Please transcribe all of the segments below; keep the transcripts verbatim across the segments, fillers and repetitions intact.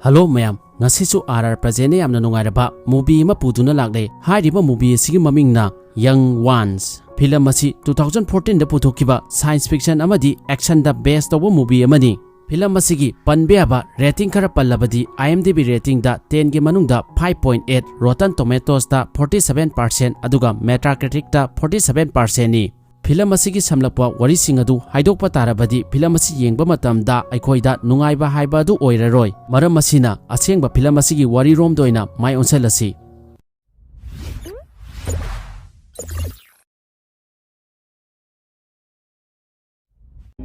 Hello ꯃꯌꯥꯝ, ꯉꯁꯤꯁꯨ R R ꯄ꯭ꯔꯖꯦꯟꯅ ꯌꯥꯝꯅ ꯅꯨꯡꯉꯥꯏꯔꯕ movie ꯑꯃ ꯄꯨꯗꯨꯅ ꯂꯥꯛꯂꯦ꯫ ꯍꯥꯏꯔꯤꯕ movie ꯑꯁꯤꯒꯤ ꯃꯃꯤꯡꯅ Young Ones꯫ Film ꯑꯁꯤ two thousand fourteen ꯗ ꯄꯨꯊꯣꯛꯈꯤꯕ science fiction ꯑꯃꯗꯤ action ꯗ base ꯇꯧꯕ movie ꯑꯃꯅꯤ꯫ Film ꯑꯁꯤꯒꯤ ꯄꯟꯕ ꯌꯥꯕ rating ꯈꯔ ꯄꯜꯂꯕꯗꯤ, IMDb rating ꯗ ten ꯒꯤ ꯃꯅꯨꯡꯗ five point eight, Rotten Tomatoes ꯇ forty seven percent, ꯑꯗꯨꯒ Metacritic ꯇ forty seven percent ꯅꯤ꯫ Film ꯑꯁꯤꯒꯤ ꯁꯝꯂꯞꯄ ꯋꯥꯔꯤꯁꯤꯡ ꯑꯗꯨ ꯍꯥꯏꯗꯣꯛꯄ ꯇꯥꯔꯕꯗꯤ, film ꯑꯁꯤ ꯌꯦꯡꯕ ꯃꯇꯝꯗ ꯑꯩꯈꯣꯏꯗ ꯅꯨꯡꯉꯥꯏꯕ ꯍꯥꯏꯕ ꯑꯗꯨ ꯑꯣꯏꯔꯔꯣꯏ꯫ ꯃꯔꯝ ꯑꯁꯤꯅ, ꯑꯁꯦꯡꯕ film ꯑꯁꯤꯒꯤ ꯋꯥꯔꯤꯔꯣꯝꯗ ꯑꯣꯏꯅ ꯃꯥꯏ ꯑꯣꯟꯁꯤꯜꯂꯁꯤ꯫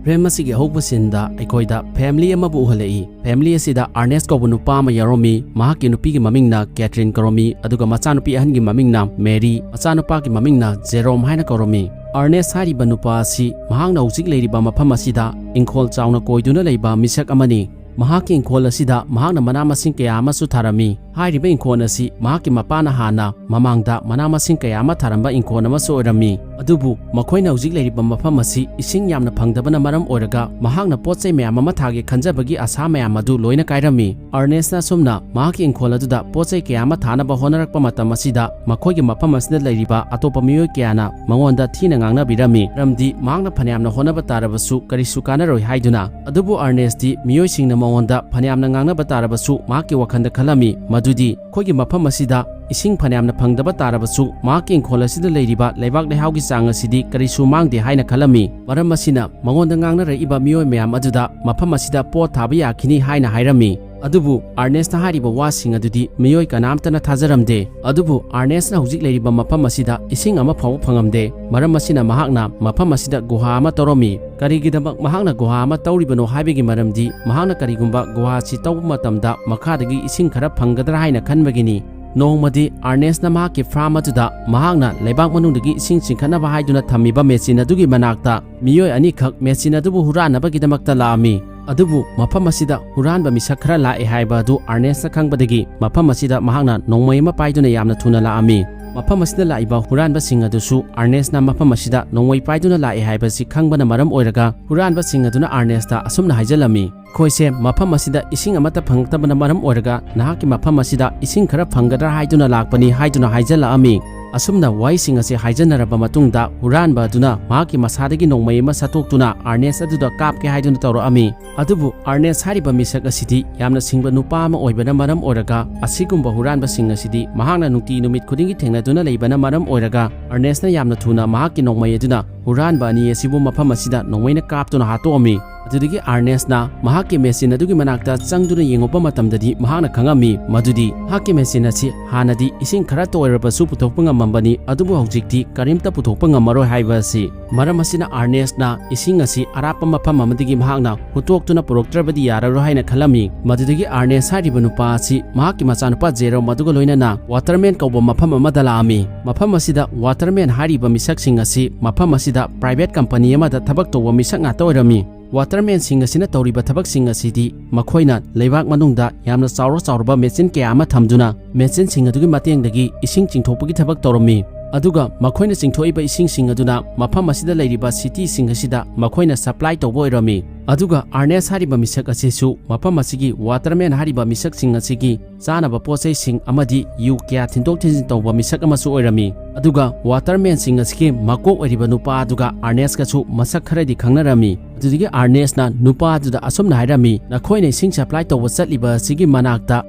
Film ꯑꯁꯤꯒꯤ ꯑꯍꯧꯕ scene ꯗ ꯑꯩꯈꯣꯏꯗ family ꯑꯃꯕꯨ ꯎꯍꯜꯂꯛꯏ꯫ Family ꯑꯁꯤꯗ ꯑꯥꯔꯅꯦꯁ ꯀꯧꯕ ꯅꯨꯄꯥ ꯑꯃ ꯌꯥꯎꯔꯝꯃꯤ꯫ ꯃꯍꯥꯛꯀꯤ ꯅꯨꯄꯤꯒꯤ ꯃꯃꯤꯡꯅ ꯀꯦꯊꯔꯤꯟ ꯀꯧꯔꯝꯃꯤ, ꯑꯗꯨꯒ ꯃꯆꯥꯅꯨꯄꯤ ꯑꯍꯟꯒꯤ ꯃꯃꯤꯡꯅ ꯃꯦꯔꯤ, ꯃꯆꯥꯅꯨꯄꯥꯒꯤ ꯃꯃꯤꯡꯅ ꯖꯦꯔꯣꯝ ꯍꯥꯏꯅ ꯀꯧꯔꯝꯃꯤ꯫ ꯑꯥꯔꯅꯦꯁ ꯍꯥꯏꯔꯤꯕ ꯅꯨꯄꯥ ꯑꯁꯤ ꯃꯍꯥꯛꯅ ꯍꯧꯖꯤꯛ ꯂꯩꯔꯤꯕ ꯃꯐꯝ ꯑꯁꯤꯗ ꯏꯪꯈꯣꯜ ꯆꯥꯎꯅ ꯀꯣꯏꯗꯨꯅ ꯂꯩꯕ ꯃꯤꯁꯛ ꯑꯃꯅꯤ꯫ ꯃꯍꯥꯛꯀꯤ ꯏꯪꯈꯣꯜ ꯑꯁꯤꯗ ꯃꯍꯥꯛꯅ ꯃꯅꯥ ꯃꯁꯤꯡ ꯀꯌꯥ ꯑꯃꯁꯨ ꯊꯥꯔꯝꯃꯤ꯫ ꯍꯥꯏꯔꯤꯕ ꯏꯪꯈꯣꯜ ꯑꯁꯤ ꯃꯍꯥꯛꯀꯤ ꯃꯄꯥꯅ ꯍꯥꯟꯅ ꯃꯃꯥꯡꯗ ꯃꯅꯥ ꯃꯁꯤꯡ ꯀꯌꯥ ꯑꯃ ꯊꯥꯔꯝꯕ ꯏꯪꯈꯣꯜ ꯑꯃꯁꯨ ꯑꯣꯏꯔꯝꯃꯤ꯫ ꯑꯗꯨꯕꯨ ꯃꯈꯣꯏꯅ ꯍꯧꯖꯤꯛ ꯂꯩꯔꯤꯕ ꯃꯐꯝ ꯑꯁꯤ ꯏꯁꯤꯡ ꯌꯥꯝꯅ ꯐꯪꯗꯕꯅ ꯃꯔꯝ ꯑꯣꯏꯔꯒ, ꯃꯍꯥꯛꯅ ꯄꯣꯠ ꯆꯩ ꯃꯌꯥꯝ ꯑꯃ ꯊꯥꯒꯦ ꯈꯟꯖꯕꯒꯤ ꯑꯁꯥ ꯃꯌꯥꯝ ꯑꯗꯨ ꯂꯣꯏꯅ ꯀꯥꯏꯔꯝꯃꯤ꯫ ꯑꯥꯔꯅꯦꯁꯅ ꯑꯁꯨꯝꯅ ꯃꯍꯥꯛꯀꯤ ꯏꯪꯈꯣꯜ ꯑꯗꯨꯗ ꯄꯣꯠ ꯆꯩ ꯀꯌꯥ ꯑꯃ ꯊꯥꯅꯕ ꯍꯣꯠꯅꯔꯛꯄ ꯃꯇꯝ ꯑꯁꯤꯗ, ꯃꯈꯣꯏꯒꯤ ꯃꯐꯝ ꯑꯁꯤꯗ ꯂꯩꯔꯤꯕ ꯑꯇꯣꯞꯄ ꯃꯤꯑꯣꯏ ꯀꯌꯥꯅ ꯃꯉꯣꯟꯗ ꯊꯤꯅ ꯉꯥꯡꯅꯕꯤꯔꯝꯃꯤ, ꯃꯔꯝꯗꯤ ꯃꯍꯥꯛꯅ ꯐꯅꯌꯥꯝꯅ ꯍꯣꯠꯅꯕ ꯇꯥꯔꯕꯁꯨ ꯀꯔꯤꯁꯨ ꯀꯥꯟꯅꯔꯣꯏ ꯍꯥꯏꯗꯨꯅ꯫ ꯑꯗꯨꯕꯨ ꯑꯥꯔꯅꯦꯁꯇꯤ ꯃꯤꯑꯣꯏꯁꯤꯡꯅ ꯃꯉꯣꯟꯗ ꯐꯅꯌꯥꯝꯅ ꯉꯥꯡꯅꯕ ꯇꯥꯔꯕꯁꯨ, ꯃꯍꯥꯛꯀꯤ ꯋꯥꯈꯜꯗ ꯈꯜꯂꯝꯃꯤ ꯃꯗꯨꯗꯤ, ꯑꯩꯈꯣꯏꯒꯤ ꯃꯐꯝ ꯑꯁꯤꯗ ꯏꯁꯤꯡ ꯐꯅꯌꯥꯝꯅ ꯐꯪꯗꯕ ꯇꯥꯔꯕꯁꯨ, ꯃꯍꯥꯛꯀꯤ ꯏꯪꯈꯣꯜ ꯑꯁꯤꯗ ꯂꯩꯔꯤꯕ ꯂꯩꯕꯥꯛ ꯂꯩꯍꯥꯎꯒꯤ ꯆꯥꯡ ꯑꯁꯤꯗꯤ ꯀꯔꯤꯁꯨ ꯃꯥꯡꯗꯦ ꯍꯥꯏꯅ ꯈꯜꯂꯝꯃꯤ꯫ ꯃꯔꯝ ꯑꯁꯤꯅ, ꯃꯉꯣꯟꯗ ꯉꯥꯡꯅꯔꯛꯏꯕ ꯃꯤꯑꯣꯏ ꯃꯌꯥꯝ ꯑꯗꯨꯗ ꯃꯐꯝ ꯑꯁꯤꯗ ꯄꯣꯠ ꯊꯥꯕ ꯌꯥꯈꯤꯅꯤ ꯍꯥꯏꯅ ꯍꯥꯏꯔꯝꯃꯤ꯫ ꯑꯗꯨꯕꯨ ꯑꯥꯔꯅꯦꯁꯅ ꯍꯥꯏꯔꯤꯕ ꯋꯥꯁꯤꯡ ꯑꯗꯨꯗꯤ ꯃꯤꯑꯣꯏ ꯀꯅꯥꯝꯇꯅ ꯊꯥꯖꯔꯝꯗꯦ꯫ ꯑꯗꯨꯕꯨ ꯑꯥꯔꯅꯦꯁꯅ ꯍꯧꯖꯤꯛ ꯂꯩꯔꯤꯕ ꯃꯐꯝ ꯑꯁꯤꯗ ꯏꯁꯤꯡ ꯑꯃ ꯐꯥꯎꯕ ꯐꯪꯉꯝꯗꯦ꯫ ꯃꯔꯝ ꯑꯁꯤꯅ, ꯃꯍꯥꯛꯅ ꯃꯐꯝ ꯑꯁꯤꯗ ꯒꯨꯍꯥ ꯑꯃ ꯇꯧꯔꯝꯃꯤ꯫ ꯀꯔꯤꯒꯤꯗꯃꯛ ꯃꯍꯥꯛꯅ ꯒꯨꯍꯥ ꯑꯃ ꯇꯧꯔꯤꯕꯅꯣ ꯍꯥꯏꯕꯒꯤ ꯃꯔꯝꯗꯤ, ꯃꯍꯥꯛꯅ ꯀꯔꯤꯒꯨꯝꯕ ꯒꯨꯍꯥ ꯑꯁꯤ ꯇꯧꯕ ꯃꯇꯝꯗ ꯃꯈꯥꯗꯒꯤ ꯏꯁꯤꯡ ꯈꯔ ꯐꯪꯒꯗ꯭ꯔꯥ ꯍꯥꯏꯅ ꯈꯟꯕꯒꯤꯅꯤ꯫ ꯅꯣꯡꯃꯗꯤ ꯑꯥꯔꯅꯦꯁꯅ ꯃꯍꯥꯛꯀꯤ farm ꯑꯗꯨꯗ ꯃꯍꯥꯛꯅ ꯂꯩꯕꯥꯛ ꯃꯅꯨꯡꯗꯒꯤ ꯏꯁꯤꯡ ꯆꯤꯡꯈꯠꯅꯕ ꯍꯥꯏꯗꯨꯅ ꯊꯝꯃꯤꯕ machine ꯑꯗꯨꯒꯤ ꯃꯅꯥꯛꯇ ꯃꯤꯑꯣꯏ ꯑꯅꯤꯈꯛ ꯃꯦꯆꯤꯟ ꯑꯗꯨꯕꯨ ꯍꯨꯔꯥꯟꯅꯕꯒꯤꯗꯃꯛꯇ ꯂꯥꯛꯑꯝꯃꯤ꯫ ꯑꯗꯨꯕꯨ ꯃꯐꯝ ꯑꯁꯤꯗ ꯍꯨꯔꯥꯟꯕ ꯃꯤꯁꯛ ꯈꯔ ꯂꯥꯛꯑꯦ ꯍꯥꯏꯕ ꯑꯗꯨ ꯑꯥꯔꯅꯦꯁꯅ ꯈꯪꯕꯗꯒꯤ ꯃꯐꯝ ꯑꯁꯤꯗ ꯃꯍꯥꯛꯅ ꯅꯣꯡꯃꯩ ꯑꯃ ꯄꯥꯏꯗꯨꯅ ꯌꯥꯝꯅ ꯊꯨꯅ ꯂꯥꯛꯑꯝꯃꯤ꯫ ꯃꯐꯝ ꯑꯁꯤꯗ ꯂꯥꯛꯏꯕ ꯍꯨꯔꯥꯟꯕꯁꯤꯡ ꯑꯗꯨꯁꯨ ꯑꯥꯔꯅꯦꯁꯅ ꯃꯐꯝ ꯑꯁꯤꯗ ꯅꯣꯡꯃꯩ ꯄꯥꯏꯗꯨꯅ ꯂꯥꯛꯑꯦ ꯍꯥꯏꯕꯁꯤ ꯈꯪꯕꯅ ꯃꯔꯝ ꯑꯣꯏꯔꯒ ꯍꯨꯔꯥꯟꯕꯁꯤꯡ ꯑꯗꯨꯅ ꯑꯥꯔꯅꯦꯁꯇ ꯑꯁꯨꯝꯅ ꯍꯥꯏꯖꯜꯂꯝꯃꯤ, "ꯑꯩꯈꯣꯏꯁꯦ ꯃꯐꯝ ꯑꯁꯤꯗ ꯏꯁꯤꯡ ꯑꯃꯠꯇ ꯐꯪꯂꯛꯇꯕꯅ ꯃꯔꯝ ꯑꯣꯏꯔꯒ ꯅꯍꯥꯛꯀꯤ ꯃꯐꯝ ꯑꯁꯤꯗ ꯏꯁꯤꯡ ꯈꯔ ꯐꯪꯒꯗ꯭ꯔꯥ ꯍꯥꯏꯗꯨꯅ ꯂꯥꯛꯄꯅꯤ" ꯍꯥꯏꯗꯨꯅ ꯍꯥꯏꯖꯜꯂꯛꯑꯝꯃꯤ꯫ ꯑꯁꯨꯝꯅ ꯋꯥꯍꯩꯁꯤꯡ ꯑꯁꯤ ꯍꯥꯏꯖꯟꯅꯔꯕ ꯃꯇꯨꯡꯗ ꯍꯨꯔꯥꯟꯕ ꯑꯗꯨꯅ ꯃꯍꯥꯛꯀꯤ ꯃꯁꯥꯗꯒꯤ ꯅꯣꯡꯃꯩ ꯑꯃ ꯁꯠꯇꯣꯛꯇꯨꯅ ꯑꯥꯔꯅꯦꯁ ꯑꯗꯨꯗ ꯀꯥꯞꯀꯦ ꯍꯥꯏꯗꯨꯅ ꯇꯧꯔꯛꯑꯝꯃꯤ꯫ ꯑꯗꯨꯕꯨ ꯑꯥꯔꯅꯦꯁ ꯍꯥꯏꯔꯤꯕ ꯃꯤꯁꯛ ꯑꯁꯤꯗꯤ ꯌꯥꯝꯅ ꯁꯤꯡꯕ ꯅꯨꯄꯥ ꯑꯃ ꯑꯣꯏꯕꯅ ꯃꯔꯝ ꯑꯣꯏꯔꯒ ꯑꯁꯤꯒꯨꯝꯕ ꯍꯨꯔꯥꯟꯕꯁꯤꯡ ꯑꯁꯤꯗꯤ ꯃꯍꯥꯛꯅ ꯅꯨꯡꯇꯤ ꯅꯨꯃꯤꯠ ꯈꯨꯗꯤꯡꯒꯤ ꯊꯦꯡꯅꯗꯨꯅ ꯂꯩꯕꯅ ꯃꯔꯝ ꯑꯣꯏꯔꯒ ꯑꯥꯔꯅꯦꯁꯅ ꯌꯥꯝꯅ ꯊꯨꯅ ꯃꯍꯥꯛꯀꯤ ꯅꯣꯡꯃꯩ ꯑꯗꯨꯅ ꯍꯨꯔꯥꯟꯕ ꯑꯅꯤ ꯑꯁꯤꯕꯨ ꯃꯐꯝ ꯑꯁꯤꯗ ꯅꯣꯡꯃꯩꯅ ꯀꯥꯞꯇꯨꯅ ꯍꯥꯠꯇꯣꯛꯑꯝꯃꯤ꯫ ꯑꯗꯨꯗꯒꯤ ꯑꯥꯔꯅꯦꯁꯅ ꯃꯍꯥꯛꯀꯤ ꯃꯦꯆꯤꯟ ꯑꯗꯨꯒꯤ ꯃꯅꯥꯛꯇ ꯆꯪꯗꯨꯅ ꯌꯦꯡꯉꯨꯕ ꯃꯇꯝꯗꯗꯤ ꯃꯍꯥꯛꯅ ꯈꯪꯉꯝꯃꯤ ꯃꯗꯨꯗꯤ ꯃꯍꯥꯛꯀꯤ ꯃꯦꯆꯤꯟ ꯑꯁꯤ ꯍꯥꯟꯅꯗꯤ ꯏꯁꯤꯡ ꯈꯔꯇ ꯑꯣꯏꯔꯕꯁꯨ ꯄꯨꯊꯣꯛꯄ ꯉꯝꯃꯝꯕꯅꯤ, ꯑꯗꯨꯕꯨ ꯍꯧꯖꯤꯛꯇꯤ ꯀꯔꯤꯝꯇ ꯄꯨꯊꯣꯛꯄ ꯉꯝꯃꯔꯣꯏ ꯍꯥꯏꯕ ꯑꯁꯤ꯫ ꯃꯔꯝ ꯑꯁꯤꯅ ꯑꯥꯔꯅꯦꯁꯅ ꯏꯁꯤꯡ ꯑꯁꯤ ꯑꯔꯥꯞꯄ ꯃꯐꯝ ꯑꯃꯗꯒꯤ ꯃꯍꯥꯛꯅ ꯍꯨꯠꯇꯣꯛꯇꯨꯅ ꯄꯨꯔꯛꯇ꯭ꯔꯕꯗꯤ ꯌꯥꯔꯔꯣꯏ ꯍꯥꯏꯅ ꯈꯜꯂꯝꯃꯤ꯫ ꯃꯗꯨꯗꯒꯤ ꯑꯥꯔꯅꯦꯁ ꯍꯥꯏꯔꯤꯕ ꯅꯨꯄꯥ ꯑꯁꯤ ꯃꯍꯥꯛꯀꯤ ꯃꯆꯥꯅꯨꯄꯥ ꯖꯦꯔꯣꯝ ꯑꯗꯨꯒ ꯂꯣꯏꯅꯅ ꯋꯥꯇꯔꯃꯦꯟ ꯀꯧꯕ ꯃꯐꯝ ꯑꯃꯗ ꯂꯥꯛꯑꯝꯃꯤ꯫ ꯃꯐꯝ ꯑꯁꯤꯗ ꯋꯥꯇꯔꯃꯦꯟ ꯍꯥꯏꯔꯤꯕ ꯃꯤꯁꯛꯁꯤꯡ ꯑꯁꯤ ꯃꯐꯝ ꯑꯁꯤꯗ ꯄ꯭ꯔꯥꯏꯚꯦꯠ ꯀꯝꯄꯅꯤ ꯑꯃꯗ ꯊꯕꯛ ꯇꯧꯕ ꯃꯤꯁꯛ ꯉꯥꯛꯇ ꯑꯣꯏꯔꯝꯃꯤ꯫ ꯋꯥꯇꯔꯃꯦꯟꯁꯤꯡ ꯑꯁꯤꯅ ꯇꯧꯔꯤꯕ ꯊꯕꯛꯁꯤꯡ ꯑꯁꯤꯗꯤ ꯃꯈꯣꯏꯅ ꯂꯩꯕꯥꯛ ꯃꯅꯨꯡꯗ ꯌꯥꯝꯅ ꯆꯥꯎꯔ ꯆꯥꯎꯔꯕ ꯃꯦꯆꯤꯟ ꯀꯌꯥ ꯑꯃ ꯊꯝꯗꯨꯅ ꯃꯦꯆꯤꯟꯁꯤꯡ ꯑꯗꯨꯒꯤ ꯃꯇꯦꯡꯗꯒꯤ ꯏꯁꯤꯡ ꯆꯤꯡꯊꯣꯛꯄꯒꯤ ꯊꯕꯛ ꯇꯧꯔꯝꯃꯤ꯫ ꯑꯗꯨꯒ ꯃꯈꯣꯏꯅ ꯆꯤꯡꯊꯣꯛꯏꯕ ꯏꯁꯤꯡꯁꯤꯡ ꯑꯗꯨꯅ ꯃꯐꯝ ꯑꯁꯤꯗ ꯂꯩꯔꯤꯕ ꯁꯤꯇꯤꯁꯤꯡ ꯑꯁꯤꯗ ꯃꯈꯣꯏꯅ ꯁꯄ꯭ꯂꯥꯏ ꯇꯧꯕ ꯑꯣꯏꯔꯝꯃꯤ꯫ ꯑꯗꯨꯒ ꯑꯥꯔꯅꯦꯁ ꯍꯥꯏꯔꯤꯕ ꯃꯤꯁꯛ ꯑꯁꯤꯁꯨ ꯃꯐꯝ ꯑꯁꯤꯒꯤ ꯋꯥꯇꯔꯃꯦꯟ ꯍꯥꯏꯔꯤꯕ ꯃꯤꯁꯛꯁꯤꯡ ꯑꯁꯤꯒꯤ ꯆꯥꯅꯕ ꯄꯣꯠ ꯆꯩꯁꯤꯡ ꯑꯃꯗꯤ ꯌꯨ ꯀꯌꯥ ꯊꯤꯟꯗꯣꯛ ꯊꯤꯟꯖꯤꯟ ꯇꯧꯕ ꯃꯤꯁꯛ ꯑꯃꯁꯨ ꯑꯣꯏꯔꯝꯃꯤ꯫ ꯑꯗꯨꯒ ꯋꯥꯇꯔꯃꯦꯟꯁꯤꯡ ꯑꯁꯤꯒꯤ ꯃꯀꯣꯛ ꯑꯣꯏꯔꯤꯕ ꯅꯨꯄꯥ ꯑꯗꯨꯒ ꯑꯥꯔꯅꯦꯁꯀꯁꯨ ꯃꯁꯛ ꯈꯔꯗꯤ ꯈꯪꯅꯔꯝꯃꯤ꯫ ꯑꯗꯨꯗꯒꯤ ꯑꯥꯔꯅꯦꯁꯅ ꯅꯨꯄꯥ ꯑꯗꯨꯗ ꯑꯁꯨꯝꯅ ꯍꯥꯏꯔꯝꯃꯤ, "ꯅꯈꯣꯏꯅ ꯏꯁꯤꯡ ꯁꯄ꯭ꯂꯥꯏ ꯇꯧꯕ ꯆꯠꯂꯤꯕ ꯑꯁꯤꯒꯤ ꯃꯅꯥꯛꯇ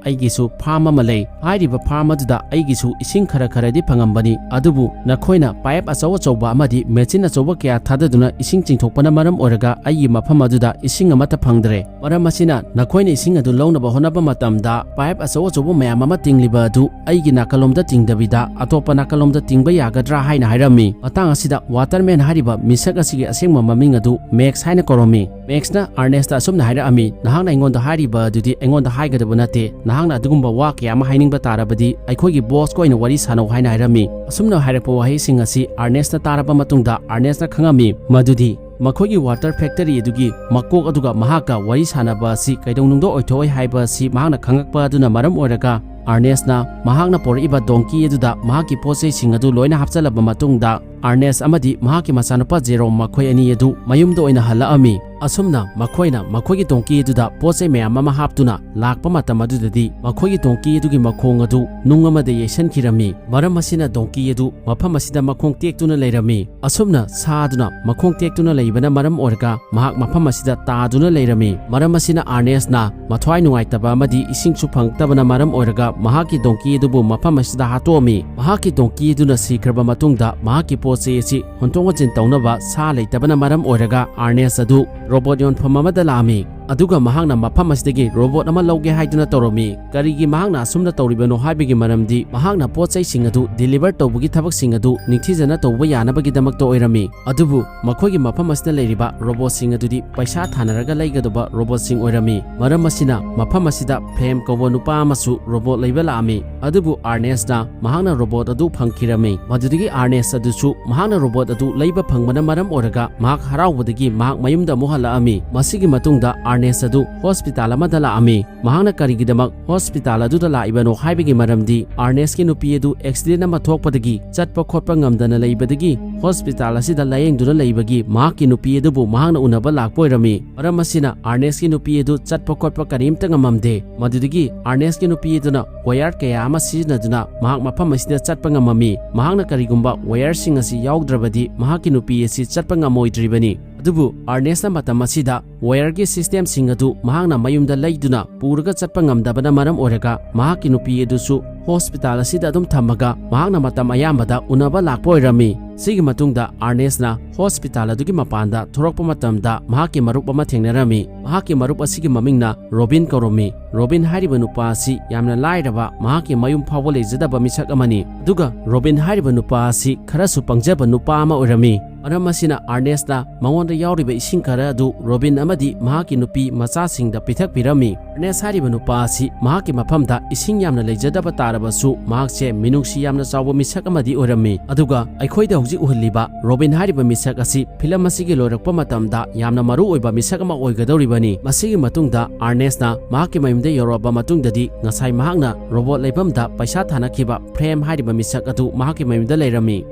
ꯑꯩꯒꯤꯁꯨ ꯐꯥꯔꯝ ꯑꯃ ꯂꯩ꯫ ꯍꯥꯏꯔꯤꯕ ꯐꯥꯔꯝ ꯑꯗꯨꯗ ꯑꯩꯒꯤꯁꯨ ꯏꯁꯤꯡ ꯈꯔ ꯈꯔꯗꯤ ꯐꯪꯉꯝꯕꯅꯤ, ꯑꯗꯨꯕꯨ ꯅꯈꯣꯏꯅ ꯄꯥꯏꯞ ꯑꯆꯧ ꯑꯆꯧꯕ ꯑꯃꯗꯤ ꯃꯦꯆꯤꯟ ꯑꯆꯧꯕ ꯀꯌꯥ ꯊꯥꯗꯗꯨꯅ ꯏꯁꯤꯡ ꯆꯤꯡꯊꯣꯛꯄꯅ ꯃꯔꯝ ꯑꯣꯏꯔꯒ ꯑꯩꯒꯤ ꯃꯐꯝ ꯑꯗꯨꯗ ꯏꯁꯤꯡ ꯑꯃꯠꯇ ꯐꯪꯗ꯭ꯔꯦ꯫ ꯃꯔꯝ ꯑꯁꯤꯅ ꯅꯈꯣꯏꯅ ꯏꯁꯤꯡ ꯑꯗꯨ ꯂꯧꯅꯕ ꯍꯣꯠꯅꯕ ꯃꯇꯝꯗ ꯄꯥꯏꯞ ꯑꯆꯧ ꯑꯆꯧꯕ ꯃꯌꯥꯝ ꯑꯃ ꯇꯤꯡꯂꯤꯕ ꯑꯗꯨ ꯑꯩꯒꯤ ꯅꯥꯀꯜꯂꯣꯝꯗ ꯇꯤꯡꯗꯕꯤꯗ ꯑꯇꯣꯞꯄ ꯅꯥꯀꯜꯂꯣꯝꯗ ꯆꯤꯡꯕ ꯌꯥꯒꯗ꯭ꯔꯥ ꯍꯥꯏꯅ ꯍꯥꯏꯔꯝꯃꯤ꯫ ꯃꯇꯥꯡ ꯑꯁꯤꯗ Waterman ꯍꯥꯏꯔꯤꯕ ꯃꯤꯁꯛ ꯑꯁꯤꯒꯤ ꯑꯁꯦꯡꯕ ꯃꯃꯤꯡ ꯑꯗꯨ Max ꯍꯥꯏꯅ ꯀꯧꯔꯝꯃꯤ꯫ Maxꯅ Ernestꯇ ꯑꯁꯨꯝꯅ ꯍꯥꯏꯔꯛꯑꯝꯃꯤ, "ꯅꯍꯥꯛꯅ ꯑꯩꯉꯣꯟꯗ ꯍꯥꯏꯔꯤꯕ ꯑꯗꯨꯗꯤ ꯑꯩꯉꯣꯟꯗ ꯍꯥꯏꯒꯗꯕ ꯅꯠꯇꯦ꯫ ꯅꯍꯥꯛꯅ ꯑꯗꯨꯒꯨꯝꯕ ꯋꯥ ꯀꯌꯥ ꯑꯃ ꯍꯥꯏꯅꯤꯡꯕ ꯇꯥꯔꯕꯗꯤ ꯑꯩꯈꯣꯏꯒꯤ bossꯀ ꯑꯣꯏꯅ ꯋꯥꯔꯤ ꯁꯥꯟꯅꯧ" ꯍꯥꯏꯅ ꯍꯥꯏꯔꯝꯃꯤ꯫ ꯑꯁꯨꯝꯅ ꯍꯥꯏꯔꯛꯄ ꯋꯥꯍꯩꯁꯤꯡ ꯑꯁꯤ Ernestꯅ ꯇꯥꯔꯕ ꯃꯇꯨꯡꯗ Ernestꯅ ꯈꯪꯉꯝꯃꯤ ꯃꯗꯨꯗꯤ ꯃꯈꯣꯏꯒꯤ water factory ꯑꯗꯨꯒꯤ ꯃꯀꯣꯛ ꯑꯗꯨꯒ ꯃꯍꯥꯛꯀ ꯋꯥꯔꯤ ꯁꯥꯟꯅꯕ ꯑꯁꯤ ꯀꯩꯗꯧꯅꯨꯡꯗ ꯑꯣꯏꯊꯣꯛꯑꯣꯏ ꯍꯥꯏꯕ ꯑꯁꯤ ꯃꯍꯥꯛꯅ ꯈꯪꯉꯛꯄ ꯑꯗꯨꯅ ꯃꯔꯝ ꯑꯣꯏꯔꯒ Ernestꯅ ꯃꯍꯥꯛꯅ ꯄꯣꯔꯛꯏꯕ donkey ꯑꯗꯨꯗ ꯃꯍꯥꯛꯀꯤ ꯄꯣꯠꯆꯩꯁꯤꯡ ꯑꯗꯨ ꯂꯣꯏꯅ ꯍꯥꯞꯆꯜꯂꯕ ꯃꯇꯨꯡꯗ Ernest ꯑꯃꯗꯤ ꯃꯍꯥꯛꯀꯤ ꯃꯆꯥꯅꯨꯄꯥ Jerome ꯃꯈꯣꯏ ꯑꯅꯤ ꯑꯗꯨ ꯃꯌꯨꯝꯗ ꯑꯣꯏꯅ ꯍꯜꯂꯛꯑꯝꯃꯤ꯫ ꯑꯁꯨꯝꯅ ꯃꯈꯣꯏꯅ ꯃꯈꯣꯏꯒꯤ donkey ꯑꯗꯨꯗ ꯄꯣꯠꯆꯩ ꯃꯌꯥꯝ ꯑꯃ ꯍꯥꯞꯇꯨꯅ ꯂꯥꯛꯄ ꯃꯇꯝ ꯑꯗꯨꯗꯗꯤ ꯃꯈꯣꯏꯒꯤ donkey ꯑꯗꯨꯒꯤ ꯃꯈꯣꯡ ꯑꯗꯨ ꯅꯨꯡ ꯑꯃꯗ ꯌꯩꯁꯟꯈꯤꯔꯝꯃꯤ꯫ ꯃꯔꯝ ꯑꯁꯤꯅ donkey ꯑꯗꯨ ꯃꯐꯝ ꯑꯁꯤꯗ ꯃꯈꯣꯡ ꯇꯦꯛꯇꯨꯅ ꯂꯩꯔꯝꯃꯤ꯫ ꯑꯁꯨꯝꯅ ꯁꯥꯗꯨꯅ ꯃꯈꯣꯡ ꯇꯦꯛꯇꯨꯅ ꯂꯩꯕꯅ ꯃꯔꯝ ꯑꯣꯏꯔꯒ ꯃꯍꯥꯛ ꯃꯐꯝ ꯑꯁꯤꯗ ꯇꯥꯗꯨꯅ ꯂꯩꯔꯝꯃꯤ꯫ ꯃꯔꯝ ꯑꯁꯤꯅ Ernestꯅ ꯃꯊ꯭ꯋꯥꯏ ꯅꯨꯡꯉꯥꯏꯇꯕ ꯑꯃꯗꯤ ꯏꯁꯤꯡꯁꯨ ꯐꯪꯉꯛꯇꯕꯅ ꯃꯔꯝ ꯑꯣꯏꯔꯒ ꯃꯍꯥꯛꯀꯤ donkey ꯑꯗꯨꯕꯨ ꯃꯐꯝ ꯑꯁꯤꯗ ꯍꯥꯠꯇꯣꯛꯑꯝꯃꯤ꯫ ꯃꯍꯥꯛꯀꯤ donkey ꯑꯗꯨꯅ ꯁꯤꯈ꯭ꯔꯕ ꯃꯇꯨꯡꯗ ꯃꯍꯥꯛꯀꯤ ꯄꯣꯠ ꯆꯩ ꯑꯁꯤ ꯍꯣꯟꯗꯣꯛ ꯍꯣꯟꯖꯤꯟ ꯇꯧꯅꯕ ꯁꯥ ꯂꯩꯇꯕꯅ ꯃꯔꯝ ꯑꯣꯏꯔꯒ Ernest ꯑꯗꯨ robot ꯌꯣꯟꯐꯝ ꯑꯃꯗ ꯂꯥꯛꯑꯝꯃꯤ꯫ ꯑꯗꯨꯒ ꯃꯍꯥꯛꯅ ꯃꯐꯝ ꯑꯁꯤꯗꯒꯤ robot ꯑꯃ ꯂꯧꯒꯦ ꯍꯥꯏꯗꯨꯅ ꯇꯧꯔꯝꯃꯤ꯫ ꯀꯔꯤꯒꯤ ꯃꯍꯥꯛꯅ ꯑꯁꯨꯝꯅ ꯇꯧꯔꯤꯕꯅꯣ ꯍꯥꯏꯕꯒꯤ ꯃꯔꯝꯗꯤ ꯃꯍꯥꯛꯅ ꯄꯣꯠ ꯆꯩꯁꯤꯡ ꯑꯗꯨ deliver ꯇꯧꯕꯒꯤ ꯊꯕꯛꯁꯤꯡ ꯑꯗꯨ ꯅꯤꯡꯊꯤꯖꯅ ꯇꯧꯕ ꯌꯥꯅꯕꯒꯤꯗꯃꯛꯇ ꯑꯣꯏꯔꯝꯃꯤ꯫ ꯑꯗꯨꯕꯨ ꯃꯈꯣꯏꯒꯤ ꯃꯐꯝ ꯑꯁꯤꯗ ꯂꯩꯔꯤꯕ robotꯁꯤꯡ ꯑꯗꯨꯗꯤ ꯄꯩꯁꯥ ꯊꯥꯅꯔꯒ ꯂꯩꯒꯗꯕ robotꯁꯤꯡ ꯑꯣꯏꯔꯝꯃꯤ꯫ ꯃꯔꯝ ꯑꯁꯤꯅ ꯃꯐꯝ ꯑꯁꯤꯗ Flem ꯀꯧꯕ ꯅꯨꯄꯥ ꯑꯃꯁꯨ robot ꯂꯩꯕ ꯂꯥꯛꯑꯝꯃꯤ꯫ ꯑꯗꯨꯕꯨ Ernestꯅ ꯃꯍꯥꯛꯅ robot ꯑꯗꯨ ꯐꯪꯈꯤꯔꯝꯃꯤ꯫ ꯃꯗꯨꯗꯒꯤ Ernest ꯑꯗꯨꯁꯨ ꯃꯍꯥꯛꯅ robot ꯑꯗꯨ ꯂꯩꯕ ꯐꯪꯕꯅ ꯃꯔꯝ ꯑꯣꯏꯔꯒ ꯃꯍꯥꯛ ꯍꯔꯥꯎꯕꯗꯒꯤ ꯃꯍꯥꯛ ꯃꯌꯨꯝꯗ ꯑꯃꯨꯛ ꯍꯜꯂꯛꯑꯝꯃꯤ꯫ ꯃꯁꯤꯒꯤ ꯃꯇꯨꯡꯗ Ernest ꯑꯗꯨ hospital ꯑꯃꯗ ꯂꯥꯛꯑꯝꯃꯤ꯫ ꯃꯍꯥꯛꯅ ꯀꯔꯤꯒꯤꯗꯃꯛ hospital ꯑꯗꯨꯗ ꯂꯥꯛꯏꯕꯅꯣ ꯍꯥꯏꯕꯒꯤ ꯃꯔꯝꯗꯤ Ernestꯀꯤ ꯅꯨꯄꯤ ꯑꯗꯨ accident ꯑꯃ ꯊꯣꯛꯄꯗꯒꯤ ꯆꯠꯄ ꯈꯣꯠꯄ ꯉꯝꯗꯅ ꯂꯩꯕꯗꯒꯤ hospital ꯑꯁꯤꯗ ꯂꯥꯌꯦꯡꯗꯨꯅ ꯂꯩꯕꯒꯤ ꯃꯍꯥꯛꯀꯤ ꯅꯨꯄꯤ ꯑꯗꯨꯕꯨ ꯃꯍꯥꯛꯅ ꯎꯅꯕ ꯂꯥꯛꯄ ꯑꯣꯏꯔꯝꯃꯤ꯫ ꯃꯔꯝ ꯑꯁꯤꯅ Ernestꯀꯤ ꯅꯨꯄꯤ ꯑꯗꯨ ꯆꯠꯄ ꯈꯣꯠꯄ ꯀꯔꯤꯝꯇ ꯉꯝꯃꯝꯗꯦ꯫ ꯃꯗꯨꯗꯒꯤ Ernestꯀꯤ ꯅꯨꯄꯤ ꯑꯗꯨꯅ wire ꯀꯌꯥ ꯑꯃ ꯁꯤꯖꯤꯟꯅꯗꯨꯅ ꯃꯍꯥꯛ ꯃꯐꯝ ꯑꯁꯤꯗ ꯆꯠꯄ ꯉꯝꯃꯝꯃꯤ꯫ ꯃꯍꯥꯛꯅ ꯀꯔꯤꯒꯨꯝꯕ wireꯁꯤꯡ ꯑꯁꯤ ꯌꯥꯎꯗ꯭ꯔꯕꯗꯤ ꯃꯍꯥꯛꯀꯤ ꯅꯨꯄꯤ ꯑꯁꯤ ꯆꯠꯄ ꯉꯝꯃꯣꯏꯗ꯭ꯔꯤꯕꯅꯤ꯫ ꯑꯗꯨꯕꯨ ꯑꯥꯔꯅꯦꯁꯅ ꯃꯇꯝ ꯑꯁꯤꯗ ꯋꯥꯌꯔꯒꯤ ꯁꯤꯁꯇꯦꯝꯁꯤꯡ ꯑꯗꯨ ꯃꯍꯥꯛꯅ ꯃꯌꯨꯝꯗ ꯂꯩꯗꯨꯅ ꯄꯨꯔꯒ ꯆꯠꯄ ꯉꯝꯗꯕꯅ ꯃꯔꯝ ꯑꯣꯏꯔꯒ ꯃꯍꯥꯛꯀꯤ ꯅꯨꯄꯤ ꯑꯗꯨꯁꯨ ꯍꯣꯁꯄꯤꯇꯥꯜ ꯑꯁꯤꯗ ꯑꯗꯨꯝ ꯊꯝꯃꯒ ꯃꯍꯥꯛꯅ ꯃꯇꯝ ꯑꯌꯥꯝꯕꯗ ꯎꯅꯕ ꯂꯥꯛꯄ ꯑꯣꯏꯔꯝꯃꯤ꯫ ꯁꯤꯒꯤ ꯃꯇꯨꯡꯗ ꯑꯥꯔꯅꯦꯁꯅ ꯍꯣꯁꯄꯤꯇꯥꯜ ꯑꯗꯨꯒꯤ ꯃꯄꯥꯟꯗ ꯊꯣꯔꯛꯄ ꯃꯇꯝꯗ ꯃꯍꯥꯛꯀꯤ ꯃꯔꯨꯞ ꯑꯃ ꯊꯦꯡꯅꯔꯝꯃꯤ꯫ ꯃꯍꯥꯛꯀꯤ ꯃꯔꯨꯞ ꯑꯁꯤꯒꯤ ꯃꯃꯤꯡꯅ ꯔꯣꯕꯤꯟ ꯀꯧꯔꯝꯃꯤ꯫ ꯔꯣꯕꯤꯟ ꯍꯥꯏꯔꯤꯕ ꯅꯨꯄꯥ ꯑꯁꯤ ꯌꯥꯝꯅ ꯂꯥꯏꯔꯕ, ꯃꯍꯥꯛꯀꯤ ꯃꯌꯨꯝ ꯐꯥꯎꯕ ꯂꯩꯖꯗꯕ ꯃꯤꯁꯛ ꯑꯃꯅꯤ꯫ ꯑꯗꯨꯒ ꯔꯣꯕꯤꯟ ꯍꯥꯏꯔꯤꯕ ꯅꯨꯄꯥ ꯑꯁꯤ ꯈꯔꯁꯨ ꯄꯪꯖꯕ ꯅꯨꯄꯥ ꯑꯃ ꯑꯣꯏꯔꯝꯃꯤ꯫ ꯃꯔꯝ ꯑꯁꯤꯅ ꯑꯥꯔꯅꯦꯁꯅ ꯃꯉꯣꯟꯗ ꯌꯥꯎꯔꯤꯕ ꯏꯁꯤꯡ ꯈꯔ ꯑꯗꯨ ꯔꯣꯕꯤꯟ ꯑꯃꯗꯤ ꯃꯍꯥꯛꯀꯤ ꯅꯨꯄꯤ ꯃꯆꯥꯁꯤꯡꯗ ꯄꯤꯊꯛꯄꯤꯔꯝꯃꯤ꯫ ꯑꯥꯔꯅꯦꯁ ꯍꯥꯏꯔꯤꯕ ꯅꯨꯄꯥ ꯑꯁꯤ ꯃꯍꯥꯛꯀꯤ ꯃꯐꯝꯗ ꯏꯁꯤꯡ ꯌꯥꯝꯅ ꯂꯩꯖꯗꯕ ꯇꯥꯔꯕꯁꯨ ꯃꯍꯥꯛꯁꯦ ꯃꯤꯅꯨꯡꯁꯤ ꯌꯥꯝꯅ ꯆꯥꯎꯕ ꯃꯤꯁꯛ ꯑꯃꯗꯤ ꯑꯣꯏꯔꯝꯃꯤ꯫ ꯑꯗꯨꯒ ꯑꯩꯈꯣꯏꯗ ꯍꯧꯖꯤꯛ ꯎꯍꯜꯂꯤꯕ ꯔꯣꯕꯤꯟ ꯍꯥꯏꯔꯤꯕ ꯃꯤꯁꯛ ꯑꯁꯤ ꯐꯤꯂꯝ ꯑꯁꯤꯒꯤ ꯂꯣꯏꯔꯛꯄ ꯃꯇꯝꯗ ꯌꯥꯝꯅ ꯃꯔꯨ ꯑꯣꯏꯕ ꯃꯤꯁꯛ ꯑꯃ ꯑꯣꯏꯒꯗꯧꯔꯤꯕꯅꯤ꯫ ꯃꯁꯤꯒꯤ ꯃꯇꯨꯡꯗ ꯑꯥꯔꯅꯦꯁꯅ ꯃꯍꯥꯛꯀꯤ ꯃꯌꯨꯝꯗ ꯌꯧꯔꯛꯑꯕ ꯃꯇꯨꯡꯗꯗꯤ ꯉꯁꯥꯏ ꯃꯍꯥꯛꯅ ꯔꯣꯕꯣꯠ ꯂꯩꯐꯝꯗ ꯄꯩꯁꯥ ꯊꯥꯅꯈꯤꯕ ꯐ꯭ꯔꯦꯝ ꯍꯥꯏꯔꯤꯕ ꯃꯤꯁꯛ ꯑꯗꯨ ꯃꯍꯥꯛꯀꯤ ꯃꯌꯨꯝꯗ ꯂꯩꯔꯝꯃꯤ꯫